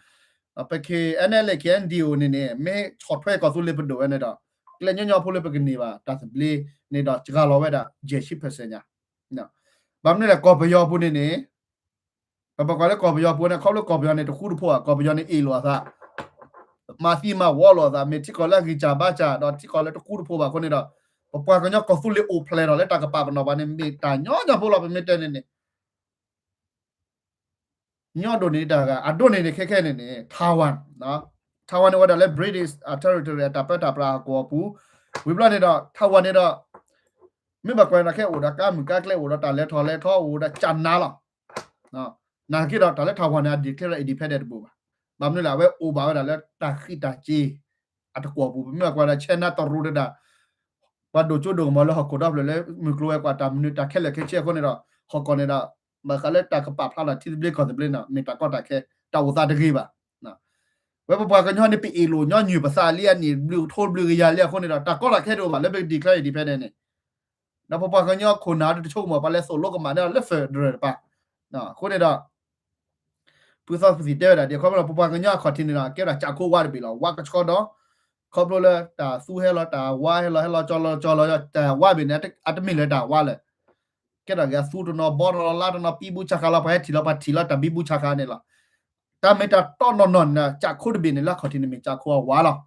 ပ KNLA KNDO န့ၣ်န့ၣ် မ့ၢ်ဆီၣ်ထွဲကီၢ်သူလ့ၤပဒိၣ်ဝဲန့ၣ်ဒီး ကျဲညီညီဖိလၢပကန့ၢ်ဘၣ်တၢ်သဘျ့န့ၣ်ဒီး စှၤလီၤဝဲဒၣ် ယဲၢ်ဆံ percent ညါ. ဘၣ်မနုၤလဲၣ် ကီၢ်ပယီၤပူၤန့ၣ်န့ၣ် ပပကွၢ်လၢကီၢ်ပယီၤပူၤန့ၣ် ခီဖျိကီၢ်ပယီၤန့ၣ် တဃူတဖိးဘၣ်, ကီၢ်ပယီၤန့ၣ် အ့ၣ်လိာ်အသး, မၤသံမၤဝီလိာ်အသး, မ့ၢ်ထံကီၢ်လၢအဂံၢ်စၢ်ဘါစၢ် ဒီးထံကီၢ်လၢတဃူတဖိးဘၣ်အဃိန့ၣ်ဒီး ပပှၤကညီကီၢ်သူလ့ၤအိၣ်ဖျဲၣ်ထီၣ်လၢတၢ်ကပာ်ပနီၣ်ပှၤန့ၣ် မ့ၢ်တၢ်ညီညီဖိလီၤ. ပမ့ၢ်တဲန့ၣ်န့ၣ် ညီဒိၣ်န့ၣ်တၢ်ဂၤ အဒိၣ်န့ၣ်န့ၣ် ခဲခဲန့ၣ်န့ၣ် Taiwan, Taiwan န့ၣ်အိၣ်ဝဲဒၣ်လၢ British အ territory အတၢ်ပၢတၢ်ပြးအကဝီၤပူၤ, ဝံၤဘျီန့ၣ်ဒီး Taiwan န့ၣ်ဒီး မ့ၢ်ဘၣ်ကွၢ်ဒီးခဲအိၣ်ဒီးကါမုၢ်ကါကျဲ အိၣ်ဒီးတၢ်လဲၤထီၣ်လဲၤထီ အိၣ်ဒီးကၠးနါလီၤ. နာ်က့ဒီး တၢ်လၢ Taiwan န့ၣ် အ declare independent တဘူးဘၣ်. ဘၣ်မနုၤလဲၣ် အဝဲအိၣ်ဘၣ်ဝဲဒၣ်လၢတၢ်ဃံးတၢ်စ့ၤ အတကွီၢ်ပူၤ, ပမ့ၢ်ဘၣ်ကွၢ်ဒီး China တရူးတဒၣ် ပှၤဒိၣ်ကၠိဒိၣ်ကမီၤလၢဟီၣ်ခိၣ်ဒီဖျၢၣ်လၢမုၢ်ကျိၤဝဲၤကွာ်တၢ်မနုၤတၢ်ခဲလၢာ်ခဲဆ့အဃိန့ၣ်ဒီး ဟီၣ်ကဝီၤန့ၣ်ဒီး ဘၣ်ဃးလၢတၢ်ကပာ်ဖျါထီၣ်ထံသဘျ့ကီၢ်သဘျ့န့ၣ် မ့ၢ်တၢ်ကီတၢ်ခဲ တၢ်အိၣ်သးတဂ့ၤဘၣ်. ဝဲပပှၤကညီန့ၣ် ပအ့ၣ်လိာ်ညီနုၢ်ပသးလံအနံၣ်ဘျုးကထိဘျုးကယၤလံအဃိန့ၣ်ဒီး တၢ်ကီတၢ်ခဲတအိၣ်ဘၣ်လၢပ declare independent န့ၣ် ဒီးပပှၤကညီခိၣ်နၢ်တဆိကမိၣ် ပှၤလဲၤသိၣ်လိကမၣ်န့ၢ်လၢ federal တပၤ, အဃိန့ၣ်ဒီး ဖုသီဖုသံၣ်တဲဝဲဒၣ်ဒ်ခီဖျိလၢ ပပှၤကညီအခီၣ်ထံးန့ၣ်ဒီး ကဲဒၣ်ကၠးခိဝါတဘ့ၣ်လီၤ. ဝါကဆှီဒီး ခီဖျိလၢတၢ်သူဟဲလီၤ တၢ်ဝါဟဲလီၤ ဟဲလီၤကၠီလီၤကၠီလီၤ တၢ်ဝါဘ့ၣ်န့ၣ် အတမ့ၢ်လၢတၢ်ဝါလၢၤ ကဲဒၣ်ဂ့ၤအသူတနီၤ ဘီတနီၤ လါတနီၤ ပံဘူဆါဃာ်လီၤ ပှၤဟဲထံၣ်လီၤ ပှၤထံၣ်လီၤတၢ်ပံဘူဆါဃာ်န့ၣ်လီၤ. တၢ်မ့ၢ်တၢ်တီနီၢ်နီၢ်န့ၣ် ကၠးခိတဘ့ၣ်န့ၣ် လၢအခီၣ်ထံးန့ၣ်မ့ၢ်ကၠးခိအဝါလီၤ. လံာ်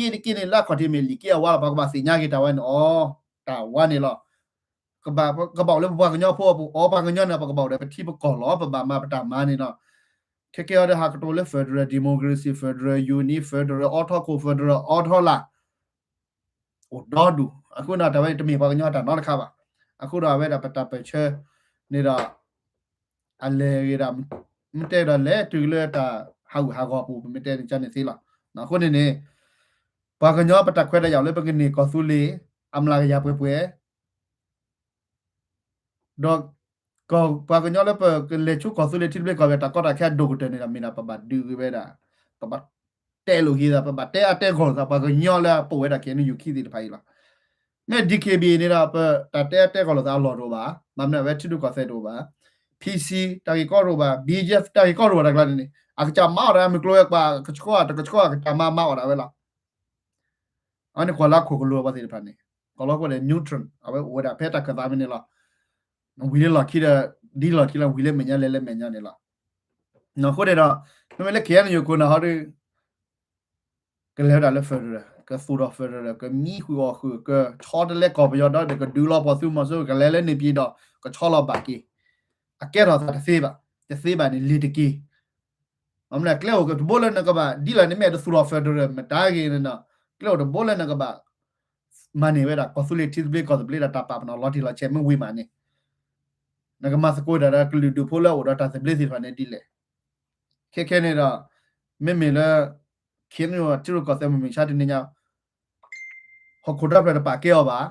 က့တက့န့ၣ် လၢအခီၣ်ထံးမ့ၢ်လံာ်က့အဝါလီၤ. ပှၤကဘၣ်သ့ၣ်ညါက့ၤတၢ်ဝဲန့ၣ်အီၤ တၢ်ဝါန့ၣ်လီၤ. ကဘၣ်အိၣ်လၢပပှၤကညီဖိအပူၤအီၤ ပှၤကညီန့ၣ် ပကဘၣ်အိၣ်ဒီးပထံပကီၢ်လီၤ. ပဘၣ်မၤပတၢ်မၤန့ၣ်လီၤ. ခဲကဲအီၤဒီးဟးကတိၤလၢ federal democracy, federal union, federal အီထီခိၣ် federal အီထီလာ် အိၣ်ဒီဒူၣ် အဃိန့ၣ် တၢ်ဝဲန့ၣ်တမ့ၢ်ပှၤကညီတၢ်နီတခါဘၣ်. အဃိဒီးအဝဲဒၣ်ပတၢ်ပၢၢ်ဆၢန့ၣ်ဒီး အလဲၤဂ့ၤဒၣ် မ့ၢ်တဲဒီးလဲၤတုၤလၢတၢ်ဟးဂူာ်ဟးဂီၤအပူၤ ပမ့ၢ်တဲန့ၣ်ကန့ၣ်သ့လီၤ. အဃိန့ၣ်န့ၣ် ပှၤကညီပတၢ်ခွဲးတၢ်ယာ်လၢပကန့ၢ်ကီၢ်သူလ့ၤ အမျးကယၤပှဲၤပှဲၤ ဒီး ပှၤကညီလၢပကလဲၤဆူကီၢ်သူလ့ၤထံသဘျ့ကီၢ်သဘျ့ တၢ်ကီတၢ်ခဲအဒိၣ်ကတၢၢ်န့ၣ်ဒီး မ့ၢ်ဒၣ်ပဘၣ်ဒုးဂ့ၤဝဲဒၣ် ပဘၣ်တဲလိာ်က့ၤသး ပဘၣ်တဲအါတဲဂီၢ်လိာ်သး ပှၤကညီလၢအပိာ်ဝဲဒၣ် KNU ခံသ့ၣ်တဖၣ်အံၤလီၤ. မ့ၢ် DKBA န့ၣ်ဒီး ပတၢ်တဲအါတဲဂီၢ်လိာ်သးအလီၢ်တအိၣ်ဘၣ်. မ့မ့ၢ်အဝဲထံဒိၣ်ကီၢ်သဲးတအိၣ်ဘၣ်. PC တၢ်ဂ့ၢ်ကီတအိၣ်ဘၣ်. BGF တၢ်ဂ့ၢ်ကီတအိၣ်ဘၣ်တၢ်ကျါန့ၣ်န့ၣ် အကစၢ်မၤအီၣ်ဒၣ် မုၢ်ကျိၤဝဲၤကွာ် ကဆှီတကဆှီ အကစၢ်မၤမၤအီၣ်ဒၣ်ဝဲလီၤ. အဝဲန့ၣ်ကွၢ်လၢခိၣ်ကလိၤအပှၤသ့ၣ်တဖၣ်န့ၣ် ကီၢ်လီၤကွဲးဒီး neutral အဝဲအိၣ်ဝဲဒၣ်ဖဲတၢ်ခၢၣ်သးမ့ၢ်န့ၣ်လီၤ. ဝံၤလၢလီၢ်ခံဒီး ဒ်လီၢ်ခံလီၤ ဝံၤလၢမဲာ်ညါလဲၤလၢမဲာ်ညါန့ၣ်လီၤ. အဃိန့ၣ်ဒီး မ့မ့ၢ်လၢ KNU ခိၣ်နၢ်ဟီဒီး ကလဲၤဝဲဒၣ်လၢ federal ကသူၣ်ထီၣ် federal ကမံဃုာ်အီၣ်ဃုာ် ကဆီတလဲကီၢ်ပယီၤဒီး ကဒုးလီၤပှီၢ်သုးမီၤစိရိၤ ကလဲၤလၢန့ၣ်ပှၤဒီး ကဆီလီၤဘၣ်က့ၤ အကဲထီၣ်သးတသ့ဘၣ်. တသ့ဘၣ်န့ၣ် လ့ၤတက့ၢ်. မ့ၢ်ကျဲအိၣ်တဘိလၢနကဘၣ် ဒ်လဲၣ်န့ၣ်မ့ၢ်တသူၣ်ထီၣ် federal မတၤဂ့ၤန့ၣ်ဒီး ကျဲအိၣ်တဘိလၢနကဘၣ် မၤန့ၢ်ဝဲဒၣ်ကီၢ်သူလ့ၤထံသဘျ့ကီၢ်သဘျ့ဒီးတၢ်ပာ်ပနီၣ်လီၤတံၢ်လီၤဆဲးမ့ၢ်ဝံၤမးန့ၣ် နကမၤသကိးတၢ်ဒီးကလုာ်ဒူၣ်ဖိလၢအအိၣ်ဒီးတၢ်သဘျ့သ့ၣ်တဖၣ်န့ၣ်ဒ်လဲၣ်. ခဲခဲန့ၣ်ဒီး မ့မ့ၢ်လၢ ခ့ၣ်အဲၣ်ယူၣ် ထံရူၢ်ကီၢ်သဲးမုၢ်မဆါတနံၤညါ ဟီၣ်ခိၣ်ဒီဖျၢၣ်တပာ်ကဲအီၤဘၣ်,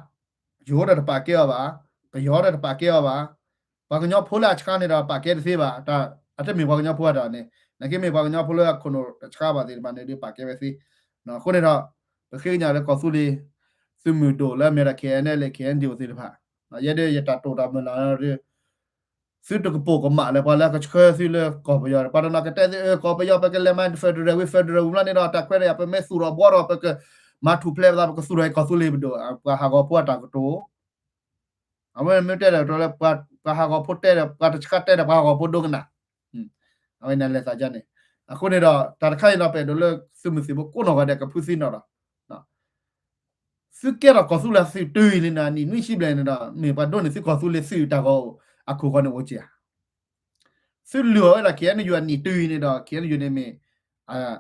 ယိၤဒီးတပာ်ကဲအီၤဘၣ်, ပယီၤဒီးတပာ်ကဲအီၤဘၣ်, ပှၤကညီဖိလၢအဆှါန့ၣ်ဒီးပာ်ကဲတသ့ဘၣ်, အတမ့ၢ်ပှၤကညီဖိအတၢ်န့ၣ် နာ်က့မ့ၢ်ပှၤကညီဖိလၢအခိၣ်နူာ်တဆှါဘၣ်သ့ၣ်တဖၣ်န့ၣ်ဒီးပာ်ကဲဝဲသ့. အဃိန့ၣ်ဒီး ပဃ့ကညးလၢကီၢ်သူလ့ၤ သုးမုၢ်ဒိၣ်လၢအမ့ၢ်ဒၣ် ခ့ၣ်အဲၣ်ယူၣ် လၢ ခ့ၣ်အဲၣ်ယူၣ် သ့ၣ်တဖၣ်, ယဲဒၣ်ယတၢ်တိာ်တၢ်မုၢ်လၢ်ဒီး သုတကပိာ်ကမၣ်လၢပှၤလၢကဆှၢသုလၢကီၢ်ပယီၤ, ပှၤတနီၤကတဲသု ကီၢ်ပယီၤ ပကလဲၤမၤ federal ဝံၤ federal ဝံၤမးန့ၣ်ဒီး တၢ်ခွဲးတၢ်ယာ် ပမ့ၢ်သူၣ်ထီၣ်ဘှီထီၣ် ပကမၤထူၣ်ဖျဲးပသး ပကသူၣ်ထီၣ်ကီၢ်သူလ့ၤပဒိၣ်, ပှၤဟးဂီၤဖိအတၢ်ကတိၤ, အဝဲမ့ၢ်တဲဒီးလၢ ပှၤဟးဂီၤဖိတဲဒီး ပှၤတဆှါတဲဒီး ပှၤဟးဂီၤဖိဒိကနၣ်, အဝဲန့ၣ်လဲၤသးဒ်န့ၣ်. အဃိန့ၣ်ဒီး တၢ်တခါအံၤဒီး ပအဲၣ်ဒိးလၢသုးမုၢ်သံၣ်ဘိကိးနီၢ်ဂၤဒဲးကဖုသံနီၣ်ဒီး သုကဲထီၣ်ကီၢ်သူလ့ၤသုးတုၤအံၤန့ၣ်ဒီး နံၣ်နွံဆံဘျဲၣ်န့ၣ်ဒီး မ့ၢ်ပှၤဒိးန့ၢ်သုကီၢ်သူလ့ၤသုးတၢ်ဂီၤအခိၣ်ဃီန့ၣ်အိၣ်က့ဧါ. သုလုၢ်အီၤဝဲဒၣ် ခ့ၣ်အဲၣ်ယူၣ် အနံၣ်တုၤအံၤန့ၣ်ဒီး ခ့ၣ်အဲၣ်ယူၣ် န့ၣ်မ့ၢ်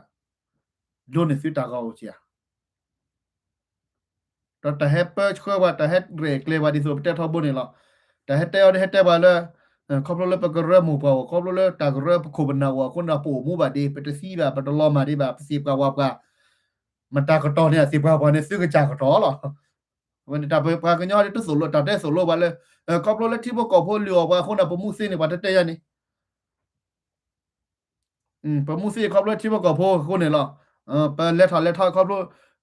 ဒိးန့ၢ်သုတၢ်ဂီၤအိၣ်က့ဧါ. ဒီးတၢ်ဟဲပၢဆှၢပှၤ တၢ်ဟဲရဲၣ်ကျဲၤပှၤဒ်သိးပတဲထီဘိန့ၣ်လီၤ. တၢ်ဟဲတဲအီၤဒ်ဟဲတဲပှၤလၢ ခီဖျိလၢပကရၢမိၢ်ပှၢ်အိၣ် ခီဖျိလၢတၢ်ကရၢပခိၣ်ပနၢ်အိၣ်အဃိန့ၣ်ဒီး ပအိၣ်မူဘၣ်ဒံး ပတသံဘၣ် ပတလီၤမၢ်ဒံးဘၣ် ပသ့ၣ်ပှၢ်ဝၢ်ပှၢ် မတၤကတီၢ်န့ၣ် အသ့ၣ်ပှၢ်ပှၢ်န့ၣ် သုကစၢ်ကတီၢ်လီၤ. အဝဲန့ၣ်တၢ်ပှၤကညီဒ်တသိၣ်လိ တၢ်တဲသိၣ်လိပှၤလၢ ခီဖျိလၢထံဖိကီၢ်ဖိလုၢ်အီၣ်ပှၤအဃိန့ၣ် ပမူသ့န့ၣ် ပှၤတတဲယၤန့ၣ် ပမူသ့ခီဖျိထံဖိကီၢ်ဖိအဃိန့ၣ်လီၤ. ပလဲၤထီၣ်လဲၤထီခီဖျိ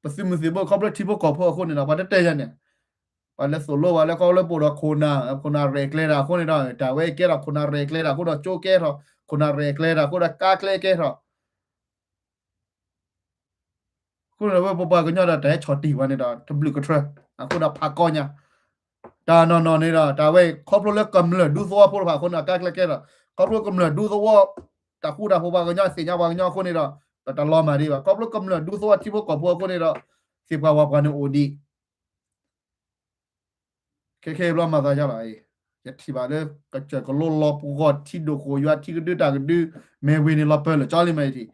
ပသုးမုၢ်သံၣ်ဘိခီဖျိထံဖိကီၢ်ဖိအဃိန့ၣ်လီၤ ပှၤတတဲယၤန့ၣ်. ပှၤလဲၤသိၣ်လိပှၤလၢခီဖျိပအိၣ်ဒီးခိၣ်နၢ် ခိၣ်နၢ်ရဲၣ်ကျဲၤတၢ်အဃိန့ၣ်ဒီး တၢ်ဝဲကဲထီၣ်ခိၣ်နၢ်ရဲၣ်ကျဲၤတၢ်အဃိဒီး ကၠိကဲထီၣ် ခိၣ်နၢ်ရဲၣ်ကျဲၤတၢ်အဃိဒီး ကါကျဲကဲထီၣ် အဃိန့ၣ်ဝဲပပှၤကညီဒီး တၢ်ဟဲဆီၣ်တံၢ်ပှၤန့ၣ်ဒီး တဘျုးကထြၢ အဃိဒီးဖးကီညါ တၢ်နီၢ်နီၢ်န့ၣ်ဒီး တၢ်ဝဲခီဖျိလၢကမျၢၢ်ဒူသဝီဖိတဖၣ်အဃိန့ၣ်ဒီး ကါကျဲကဲဒီး ခီဖျိကမျၢၢ်ဒူသဝီ တၢ်ဃူတၢ်ဖိးပှၤကညီသ့ၣ်ညါပှၤကညီအဃိန့ၣ်ဒီး ပတလီၤမၢ်ဒံးဘၣ်. ခီဖျိကမျၢၢ်ဒူသဝီထံဖိကီၢ်ဖိအဃိန့ၣ်ဒီး သ့ၣ်ပှၢ်ဝၢ်ပှၢ်န့ၣ်အိၣ်ဒံး ခဲခဲအံၤဘျီမၤသးယါလီၤ. ယထံၣ်ဘၣ်လၢ ကစၢၢ်ကလိလီၤပဂီၢ်ထံဒိၣ်ဃိၣ်ယွၤထံကဒုတၢ်ကဒု မ့ၢ်ဝ့ၢ်န့ၣ်လီၤပၢၢ်လၢာ်ကၠီလံမးယထံၣ်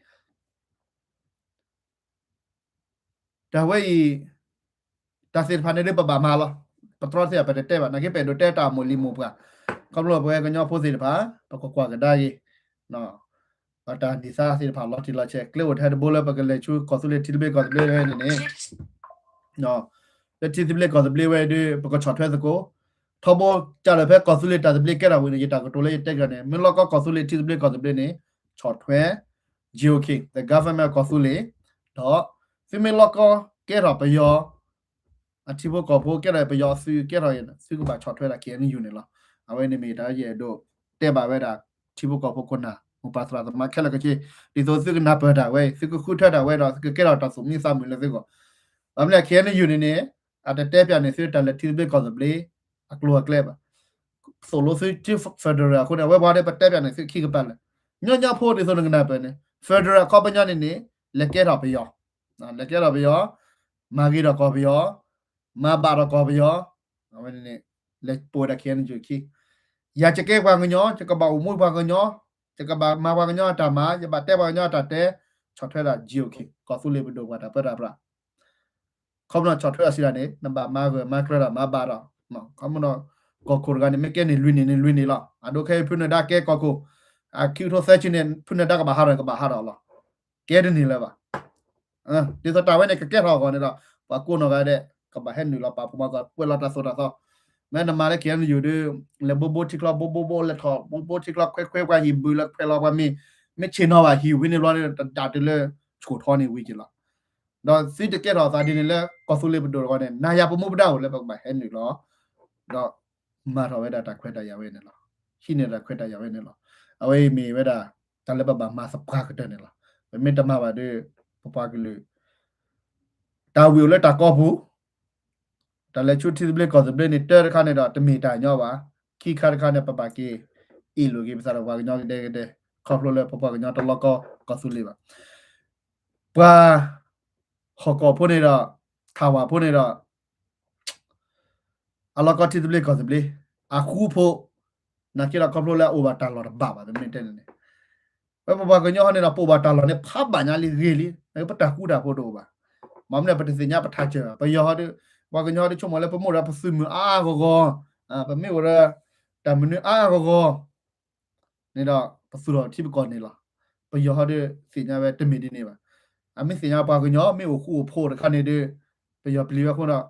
တၢ်ဝဲအံၤ တၢ်သ့ၣ်တဖၣ်န့ၣ်ဒ်ပဘၣ်မၤလီၤ. ပတြီသ့ၣ်ပတတဲဘၣ် နာ်က့ပအဲၣ်ဒိးတဲတၢ်မိၢ်လံၤမိၢ်ပှၢ် ခီဖျိပဝဲကညီဖိသ့ၣ်တဖၣ် ပကကွၢ်ကဒါက့ၤ ပတၢ်နံၣ်သါသ့ၣ်တဖၣ်လီၤတံၢ်လီၤဆဲး ကျဲအိၣ်ထဲတဘိလၢပကလဲၤဆူကီၢ်သူလ့ၤထံသဘျ့ကီၢ်သဘျ့ဝဲန့ၣ်န့ၣ် လၢထံသဘျ့ကီၢ်သဘျ့ဝဲဒၣ် ပကဆီၣ်ထွဲသကိး ထီဘိကၢ်လၢာ်ဖဲကီၢ်သူလ့ၤတၢ်သဘျ့ကဲထီၣ်ဝံၤန့ၣ် ယတၢ်ကတိၤလၢယတဲကဒီးန့ၣ် မ့ၢ်လီၢ်ကီၢ်ကီၢ်သူလ့ၤထံသဘျ့ကီၢ်သဘျ့န့ၣ် ဆီၣ်ထွဲ G O K, the government of ကီၢ်သူလ့ၤ ဒီး သုမ့ၢ်လီၢ်ကီၢ်ကဲထီၣ်ပယီၤ အထံဖိကီၢ်ဖိကဲထီၣ်ပယီၤအသုးကဲထီၣ် သုကဘၣ်ဆီၣ်ထွဲဒၣ် K N U န့ၣ်လီၤ. အဝဲန့ၣ်မ့ၢ်တၢ်ယအဲၣ်ဒိးတဲဘၣ်ဝဲဒၣ် ထံဖိကီၢ်ဖိခိၣ်နၢ် မိၢ်ပၢ်သရၣ်သမါခဲလၢာ်ခဲဆ့ ဒ်သိးသုကနၢ်ပၢၢ်တၢ်ဝဲ သုကဃုထၢတၢ်ဝဲဒီး သုကကဲထီၣ်တၢ်သူၣ်မံသးမုာ်လၢသုဂီၢ် ဘၣ်မနုၤလဲၣ် K N U န့ၣ်န့ၣ် အတတဲပၠးန့ၢ်သုတၢ်လဲၤထံသဘျ့ကီၢ်သဘျ့ အကျိၤအကျဲဘၣ်. သိၣ်လိသုထံ federal အဃိန့ၣ် အဝဲပှၤဒီးပတဲပၠးန့ၢ်သုခံကပၤလၢာ် ညီညီဖိဒ်သိးနကနၢ်ပၢၢ်န့ၣ် federal အခီပညီန့ၣ်န့ၣ် လဲၤကဲထီၣ်ပယီၤ လဲၤကဲထီၣ်ပယီၤ မၤဂ့ၤထီၣ်ကီၢ်ပယီၤ မၤဘၣ်ထီၣ်ကီၢ်ပယီၤ အဝဲန့ၣ် လဲၤပိာ်ဝဲဒၣ် K N U ခံ ယၤယကဲပှၤကညီ ယကဘၣ်အိၣ်မူပှၤကညီ ယကဘၣ်မၤပှၤကညီအတၢ်မၤ ယဘၣ်တဲပှၤကညီအတၢ်တဲ ဆီၣ်ထွဲဒၣ် G O K ကီၢ်သူလ့ၤပဒိၣ်ပှၤတၢ်ပၢတၢ်ပြး ခီဖျိဆီၣ်ထွဲအစံးဒၣ်န့ၣ် နဘၣ်မၤဂၢၢ်မၤကျၢၤတၢ်မၤဘၣ်ဒီး ခီဖျိ ကီၢ်ခိၣ်တဂၤန့ၣ် မ့ၢ်ကဲန့ၢ်လွံၢ်နံၣ်န့ၣ်လွံၢ်နံၣ်လီၤ. အဒိခဲအံၤဖုနဒါကဲကီၢ်ခိၣ် အခံကထိသၢဆံန့ၣ် ဖုနဒါကဘၣ်ဟးထီၣ်န့ၣ် ကဘၣ်ဟးထီၣ်လီၤ. ကဲတန့ၢ်လၢၤဘၣ်. ဒ်သိးတၢ်ဝဲန့ၣ် ကကဲထီၣ်အဂီၢ်န့ၣ်ဒီး ပှၤကိးနီၢ်ဂၤဒဲး ကဘၣ်ဟဲနုာ်လီၤပာ်ဖှိၣ်မၤကီၢ် ကွဲးလီၤတၢ်သိၣ်တၢ်သီ မ့ၢ်နမၤလၢ K N U ဒုး လဲၤဘိဘိထံချီ ဘိဘိဘိ လဲၤထီၣ်ဘိဘိထံချီ ခွဲးခွဲးပှၤဟံၣ်ဘုးလၢခွဲးလီၤပှၤမ့ၢ် မ့ၢ်ဆ့ၣ်နီၤဘၣ်ဟံၣ်ဝံၤန့ၣ်ဘျီန့ၣ် တဒၣ်တုၤလၢ ဆိၣ်ထီန့ၣ်ဝံၤက့ၤလီၤ. ဒီးသုတကဲထီၣ်အသးဒ်န့ၣ်လၢ ကီၢ်သူလ့ၤပဒိၣ်တဂီၢ်န့ၣ် နၤယၤပမူပဒါအိၣ်လၢပကဘၣ်ဟဲနုာ်လီၤ ဒီးမၤထီၣ်ဝဲဒၣ်တၢ်ခွဲးတၢ်ယာ်ဝဲန့ၣ်လီၤ. ဟံးန့ၢ်တၢ်ခွဲးတၢ်ယာ်ဝဲန့ၣ်လီၤ. အဝဲအံၤမ့ၢ်ဝဲဒၣ် တၢ်လၢပဘၣ်မၤသပှၢ်ကတၢၢ်န့ၣ်လီၤ. ပမ့ၢ်တမၤဘၣ်ဒီး ပပှၤကလုာ် တၢ်ဝံၤအိၣ်လၢတၢ်ကီပူၤ တၢ်လဲၤဆူထံသဘျ့ကီၢ်သဘျ့န့ၣ် တၢတခါန့ၣ်ဒီး တမ့ၢ်တၢ်ညီဘၣ်. ခံခါတခါန့ၣ် ပဘၣ်က့ၤအ့ၣ်လိာ်က့ၤပသးဒီးပှၤကညီကဒဲကဒဲ ခီဖျိလၢပပှၤကညီတလီၢ်ကီၢ်ကီၢ်သူလ့ၤဘၣ်. ပှၤ ဟီၣ်ကဝီၤဖိန့ၣ်ဒီး ထၣ်ဝၣ်ဖိန့ၣ်ဒီး အလီၢ်ကီၢ်ထံသဘျ့ကီၢ်သဘျ့ အဃူဖိ နာ်က့ဒီးခီဖျိလၢအအိၣ်ဘၣ်တၢ်လီၢ်တဘၣ်ဘၣ် ပမ့ၢ်တဲန့ၣ်န့ၣ်, ဝဲပပှၤကညီဟီန့ၣ်ဒီး ပအိၣ်ဘၣ်တၢ်လီၢ်န့ၣ် ဖးဘၣ်ညါလံဂ့ၤလံ, ပတၢ်ဃူတၢ်ဖိးတအိၣ်ဘၣ်. မ့မ့ၢ်ပတသ့ၣ်ညါပထးစၢၤ, ပယီၤဟီဒီး ပှၤကညီဟီဒီး ဆိကမိၣ်လၢပမ့ၢ်အိၣ်ဒီးပသုးမုၢ်အါအါဂီၢ်ဂီၢ်, ပမ့ၢ်အိၣ်ဒီး တၢ်မနုၤအါအါဂီၢ်ဂီၢ် န့ၣ်ဒီး ပသူၣ်ထီၣ်ထံပကီၢ်န့ၣ်လီၤ. ပယီၤဟီဒီးသ့ၣ်ညါဝဲတမ့ၢ်ဒ်န့ၣ်ဘၣ်. အမ့ၢ်သ့ၣ်ညါပှၤကညီ မ့ၢ်အိၣ်ဃူအိၣ်ဖိးတခါန့ၣ်ဒီး ပယီၤပျံၤဝဲအဃိဒီး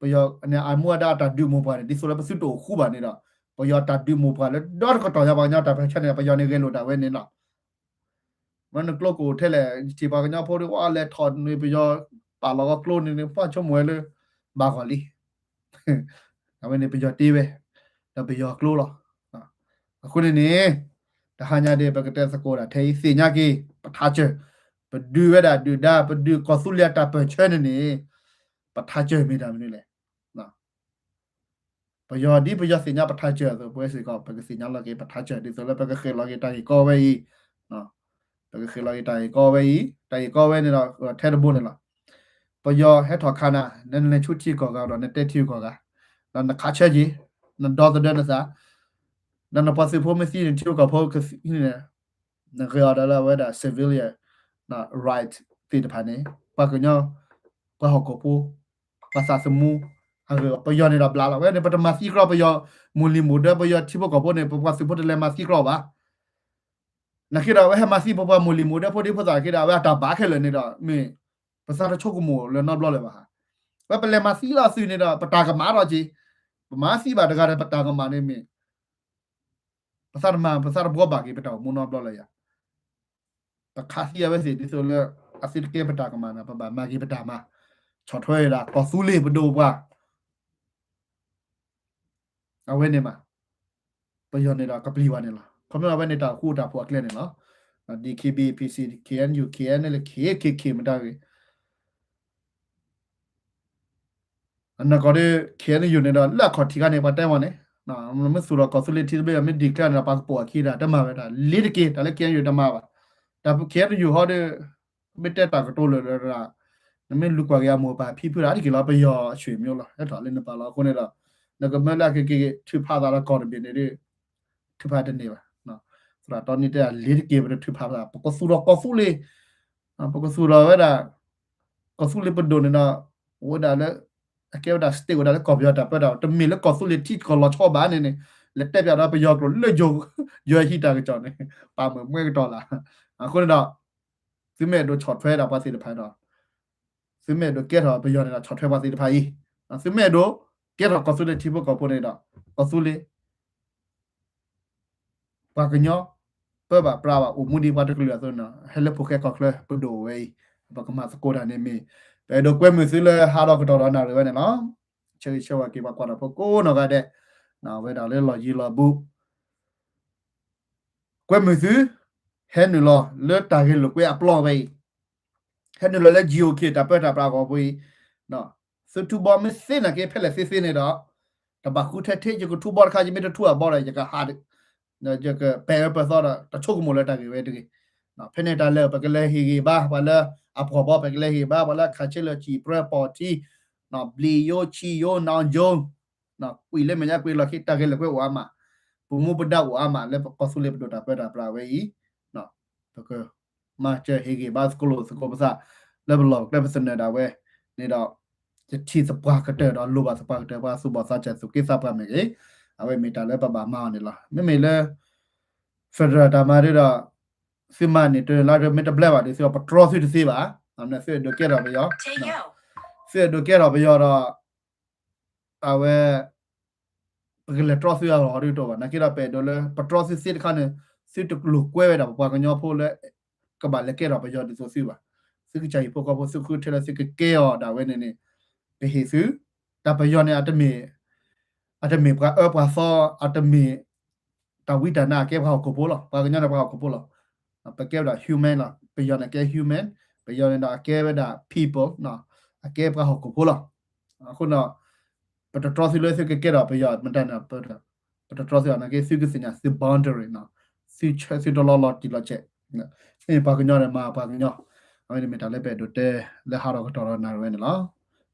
ပယီၤန့ၣ်အမူအဒါအတၢ်ဒုးမိၢ်ပှၢ်န့ၣ် ဒ်သိးလၢပသုတအိၣ်ဃူဘၣ်န့ၣ်ဒီး ပယီၤတၢ်ဒုးမိၢ်ပှၢ်လၢဒီတကတီၢ်ညါ ပှၤကညီတၢ်ပၢၢ်ဆၢန့ၣ် ပယီၤန့ၣ်ဂဲၤလိာ်ဒၣ်ဝဲန့ၣ်လီၤ. မ့ၢ်နကျိကအိၣ်ထဲလဲၣ် ယထံၣ်ပှၤကညီဖိဒီး ဝဲလဲၤထီၣ်န့ၣ် ပယီၤပာ်လီၤကီကျိန့ၣ်န့ၣ် ပှၤဆိကမိၣ်ဝဲလၢ ဘၣ်ဂီၢ်လံ အဝဲန့ၣ်ပယီၤတ့ဝဲ ဒီးပယီၤကျိလီၤ. အဃိန့ၣ်န့ၣ် တဟါညါဒီး ပကတဲသကိးတၢ်ထဲအံၤ သ့ၣ်ညါက့ၤ ပထးစၢၤ, ပဒုးဝဲဒၣ်ဒုၣ်ဒါ ပဒုးကီၢ်သူလ့ၤအတၢ်ပၢၢ်ဆၢန့ၣ်န့ၣ် ပထးစၢၤမ့ၢ်တၢ်မနုၤလဲၣ်. ပယီၤဒ်ပယီၤသ့ၣ်ညါပထးစၢၤအသိး ပဝဲစ့ၢ်ကီး ပကသ့ၣ်ညါလီၤက့ၤပထးစၢၤ ဒ်သိးလၢပကဃ့ၢ်လီၤက့ၤတၢ်ဂ့ၢ်ကီဝဲအံၤ ပကဃ့ၢ်လီၤက့ၤတၢ်ဂ့ၢ်ကီဝဲအံၤ တၢ်ဂ့ၢ်ကီဝဲန့ၣ်ဒီး ထဲတဘိန့ၣ်လီၤ. ပယီၤဟဲထီၣ်ခးနၤ နလဲၤဆူထံဂုၤကီၢ်ဂၤဒီး နတဲထံဂုၤကီၢ်ဂၤ ဒီးနခးဆၢက့ၤ နဒီသဒၢနသး ဒီးနပှၤသုးဖိမ့ၢ်သံန့ၣ် ထံဂုၤကီၢ်ဖိကသံန့ၣ် နဂ့ၤအီၤဒီးလၢအဝဲဒၣ် civilian right သ့ၣ်တဖၣ်န့ၣ် ပှၤကညီ ပှၤဟီၣ်ခိၣ်ဖိ ပှၤသးသမူ အဂ့ၢ်ပယီၤန့ၣ်ဒီးဘျးလီၤ. ဝဲန့ၣ် ပတမၤသံကြီပယီၤမိၢ်လံၤမိၢ်ဒၢ ပယီၤထံဖိကီၢ်ဖိန့ၣ် ပပှၤသုးဖိတလဲၤမၤသံကြီဘၣ်. နာ်က့ဒီး အဝဲဟဲမၤသံပပှၤမိၢ်လံၤမိၢ်ဒၢဖိဒ်ဖိသၣ်က့ဒီး အဝဲအတၢ်ဘၣ်ခဲလၢာ်န့ၣ်ဒီး မ့ၢ်ပသးတဆိကမိၣ်လၢၤနီတဘျီလၢၤဘၣ်. ဝဲပလဲၤမၤသံလီၤသုးန့ၣ်ဒီး ပတၢ်ကမၣ်ထီၣ်က့ၤ, ပမၤသံဘၣ်တဂၤဒီး ပတၢ်ကမၣ်န့ၣ်မ့ၢ် ပသးတမၤ ပသးတဘှီဘၣ်က့ၤ ပတၢ်အိၣ်မူနီတဘျီလၢၤယၤ. ပခးသံအဝဲသ့ၣ်ဒ်သိးလၢ အသုတကဲပတၢ်ကမၣ်န့ၣ် ပဘၣ်မၤက့ၤပတၢ်မၤ, ဆီၣ်ထွဲဝဲဒၣ် ကီၢ်သူလ့ၤပဒိၣ်ပှၤ အဝဲန့ၣ်မး ပယီၤန့ၣ်ဒီးကပျံၤပှၤန့ၣ်လီၤ. ခီဖျိအဝဲန့ၣ်တၢ်ဃူတၢ်ဖိးအကျဲန့ၣ်လီၤ. DKBA PC KNU KNLA KKK မတၤဂ့ၤ အနီၢ်ကီၢ်ဒီး KNU န့ၣ်ဒီး လၢအခီၣ်ထံးခါန့ၣ် ပှၤတဲမ့ၢ်န့ၣ် မ့ၢ်သူၣ်ထီၣ်ကီၢ်သူလ့ၤထံသဘျ့ မ့ၢ် declare န့ၣ်ဒီး ပှၤကပိာ်အခံတၢ်တမၤဝဲဒၣ် လ့ၤတက့ၤ တၢ်လၢ KNU တမၤဘၣ်. တၢ် KNU ဟီဒီး မ့ၢ်တဲတၢ်ကတိၤလၢာ်လၢာ် နမ့ၢ်လူၤကွၢ်က့ၤအမိၢ်ပၢ်ဖံဖုတၢ် အါတက့ၢ်လီၤ ပယီၤအဆွေမျိုးလီၤ ဟဲထီၣ်လၢနပာ်လီၤအဃိန့ၣ်ဒီး နကမၢလၢအကက့ၤထူၣ်ဖးသးဒီးကီၢ်တဘ့ၣ်န့ၣ်ဒီး ထူၣ်ဖးတန့ၢ်ဘၣ်. သရၣ်တီနံတဲ လ့ၤတက့ၤ ပတထူၣ်ဖးသး ပကသူၣ်ထီၣ်ကီၢ်သူလ့ၤ ပကသူၣ်ထီၣ်ဝဲဒၣ် ကီၢ်သူလ့ၤပဒိၣ်န့ၣ်ဒီး အိၣ်ဝဲဒၣ်လၢ အကဲဝဲဒၣ် state ဝဲဒၣ်လၢကီၢ်ပယီၤတၢ်ပၢတၢ် တမ့ၢ်လၢကီၢ်သူလ့ၤထံကီၢ်လီၤဆီဘၣ်န့ၣ်န့ၣ် လဲၤတဲပၠးဒီးပယီၤကျိာ်လၢ ယိၤဟံးတၢ်ကစီၣ်န့ၣ် ပာ်မုာ်မွဲကတီၢ်လၢ်. အဃိန့ၣ်ဒီး သုမ့ၢ်အဲၣ်ဒိးဆီၣ်ထွဲဒၣ်ပှၤသ့ၣ်တဖၣ်ဒီး သုမ့ၢ်အဲၣ်ဒိးကဲထီၣ်ပယီၤန့ၣ်ဒီး ဆီၣ်ထွဲပှၤသ့ၣ်တဖၣ်အံၤ, သုမ့ၢ်အဲၣ်ဒိးကဲထီၣ်ကီၢ်သူလ့ၤထံဖိကီၢ်ဖိန့ၣ်ဒီး ကီၢ်သူလ့ၤ ပှၤကညီ ပၢဘၣ်ပြးဘၣ်အိၣ်မူဒ်ပှၤတကလုာ်အသိးန့ၣ် ဟဲလၢဖိၣ်ဃဲကီၢ်ချၢပဒိၣ်ဝဲအံၤ ပကမၤသကိးတၢ်န့ၣ်မ့ၢ် ပအဲၣ်ဒိးကွဲမုာ်သုလၢဟးထီၣ်ကတီၢ်ဒီးနၣ်ရံၣ်ဝဲန့ၣ်လီၤ. ဆၢဂ့ၤဆၢဝါက့ၤပှၤကွၢ်တၢ်ဖိကိးနီၢ်ဂၤဒဲး ဝဲဒၣ်လၢလီၢ်ယံၤလီၢ်ဘူး ကွဲမုာ်သု ဟဲနုာ်လီၤလၢတၢ်ဂဲၤလိာ်ကွဲအပျီဝဲအံၤ, ဟဲနုာ်လီၤလၢ GOK တၢ်ပၢတၢ်ပြးအဂီၢ်ပူၤအံၤ, သုထူဘီမ့ၢ်သ့နာ်က့ ဖဲလဲၣ်သ့သ့န့ၣ်ဒီး တဘၣ်ဃုထၢထံ ယကထူဘီတခါ ယမ့ၢ်တထူအဘီဒီး ယကဟး ယကပဲာ်အၢပၢၢ်သီဒီး တဆိကမိၣ်လၢတၢ်ဂ့ၢ်ဝဲတဂ့ၤ. ဖဲန့ၣ်တၢ်လၢပကလဲၤဟ့ၣ်ဂ့ၤဘါ ပှၤလၢအပှီၢ်ဘီ ပကလဲၤဟ့ၣ်ဘါ ပှၤလၢအခးဆဲလၢစံၣ်ပြၢပီၢ်ထံ ဘျံးယိ ဆံယိ နီၢ်ယိ ကွံာ်လၢမဲာ်ညါကွံာ်လီၢ်ခံ တၢ်ဂဲၤလိာ်ကွဲအိၣ်အါမး, ပမူပဒါအိၣ်အါမး လၢပကီၢ်သူလ့ၤပဒိၣ်တၢ်ပၢတၢ်ပြးဝဲအံၤ, ပကမၤစၢၤဟ့ၣ်ဂ့ၤဘါသကိးလိာ်သကိးပသး လၢပလီၢ်ပကျဲပသနၢၣ်ဒၣ်ဝဲန့ၣ်ဒီး ယထံၣ်သပှၢ်ကတၢၢ်ဒီးလိၣ်ဘၣ်သပှၢ်ကတၢၢ် ပှၤသူၣ်ဘီၣ်သးစၢ်သူၣ်က့သးပှၢ်မ့ၢ်ဂ့ၤ, အဝဲမ့ၢ်တၢ်လၢပဘၣ်မၤအီၤန့ၣ်လီၤ. မ့မ့ၢ်လၢ federal တၢ်မၤဒ်ဒီး သုမၤန့ၢ်တၢ်လၢမ့ၢ်တဘျဲဘၣ်ဒီး သုပတြီသုတသ့ဘၣ်, သုအဲၣ်ဒိးကဲထီၣ်ပယီၤ, သုအဲၣ်ဒိးကဲထီၣ်ပယီၤဒီး အဝဲ ပကလဲၤတြီသုအဂီၢ်ဒ်တအိၣ်ဘၣ်. နာ်က့ဒီးပအဲၣ်ဒိးလၢ ပတြီသုသ့တခါန့ၣ် သုတလိာ်ကွဲဝဲဒၣ်ပပှၤကညီဖိလၢ ကဘၣ်လဲၤကဲထီၣ်ပယီၤဒ်သိးသုဘၣ်. သုကစၢ်ဟံၣ်ဖိဃီဖိ သုဃုထၢလၢသုကကဲအီၤဒၣ်ဝဲန့ၣ်န့ၣ် ပဟ့ၣ်သု, တၢ်ပယီၤန့ၣ် အတမ့ၢ်ပှၤအၢပှၤသီ, အတမ့ၢ် တၢ်ဝံတၢ်နါအကဲပှၤဟီၣ်ခိၣ်ဖိလီၤ. ပှၤကညီန့ၣ်ပှၤဟီၣ်ခိၣ်ဖိလီၤ. ပကဲဝဲဒၣ် human လီၤ. ပယီၤန့ၣ်ကဲ human, ပယီၤန့ၣ်ဒီးအကဲဝဲဒၣ် people, အကဲပှၤဟီၣ်ခိၣ်ဖိလီၤ. အဃိန့ၣ် ပတတြီသုလၢသုကကဲထီၣ်ပယီၤမတၤန့ၣ် ပတတြီသုအနာ်က့ သုကသ့ၣ်ညါသု boundary သုဆၢသုတလီလီၤတံၢ်လီၤဆဲး, မ့ၢ်ပှၤကညီဒီးမၤပှၤကညီ, အဝဲန့ၣ်မ့ၢ်တၢ်လၢပအဲၣ်ဒိးတဲ လၢဟးထီၣ်ကတီၢ်ဒီးနၣ်ရံၣ်ဝဲန့ၣ်လီၤ.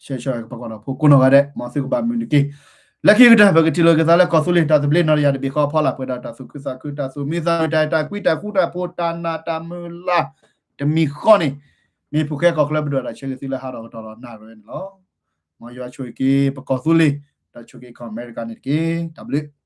ဆၢဂ့ၤဆၢဝါက့ၤပှၤကွၢ်တၢ်ဖိကိးနီၢ်ဂၤဒဲး မ်သုကဘၣ်မုာ်နုာ်က့ၤ လၢခံကတၢၢ် ပကထံၣ်လိာ်က့ၤသးလၢကီၢ်သူလ့ၤ တၢ်သဘျ့နီၣ်တယၢ်တဘ့ၣ်ဃီအဖီလာ် ပှဲၤဒီးတၢ်သူၣ်ခုသးခု တၢ်သူၣ်မံသးမုာ် တၢ်အဲၣ်တၢ်ကွံ တၢ်ဃူတၢ်ဖိး တၢ်နးတၢ်မုာ်လၤ တမံၤဃီန့ၣ် မ့ၢ်ဖိၣ်ဃဲကီၢ်ချၢပဒိၣ်တၢ်ဆၢဂ့ၤသုလၢဟးထီၣ်ကတီၢ်ဒီးနၣ်ရံၣ်န့ၣ်လီၤ. မ်ယွၤဆိၣ်ဂ့ၤက့ၤပကီၢ်သူလ့ၤ ဒီးဆိၣ်ဂ့ၤက့ၤကီၢ်အမဲရကၤန့ၣ်တက့ၢ်. တၢ်ဘျုး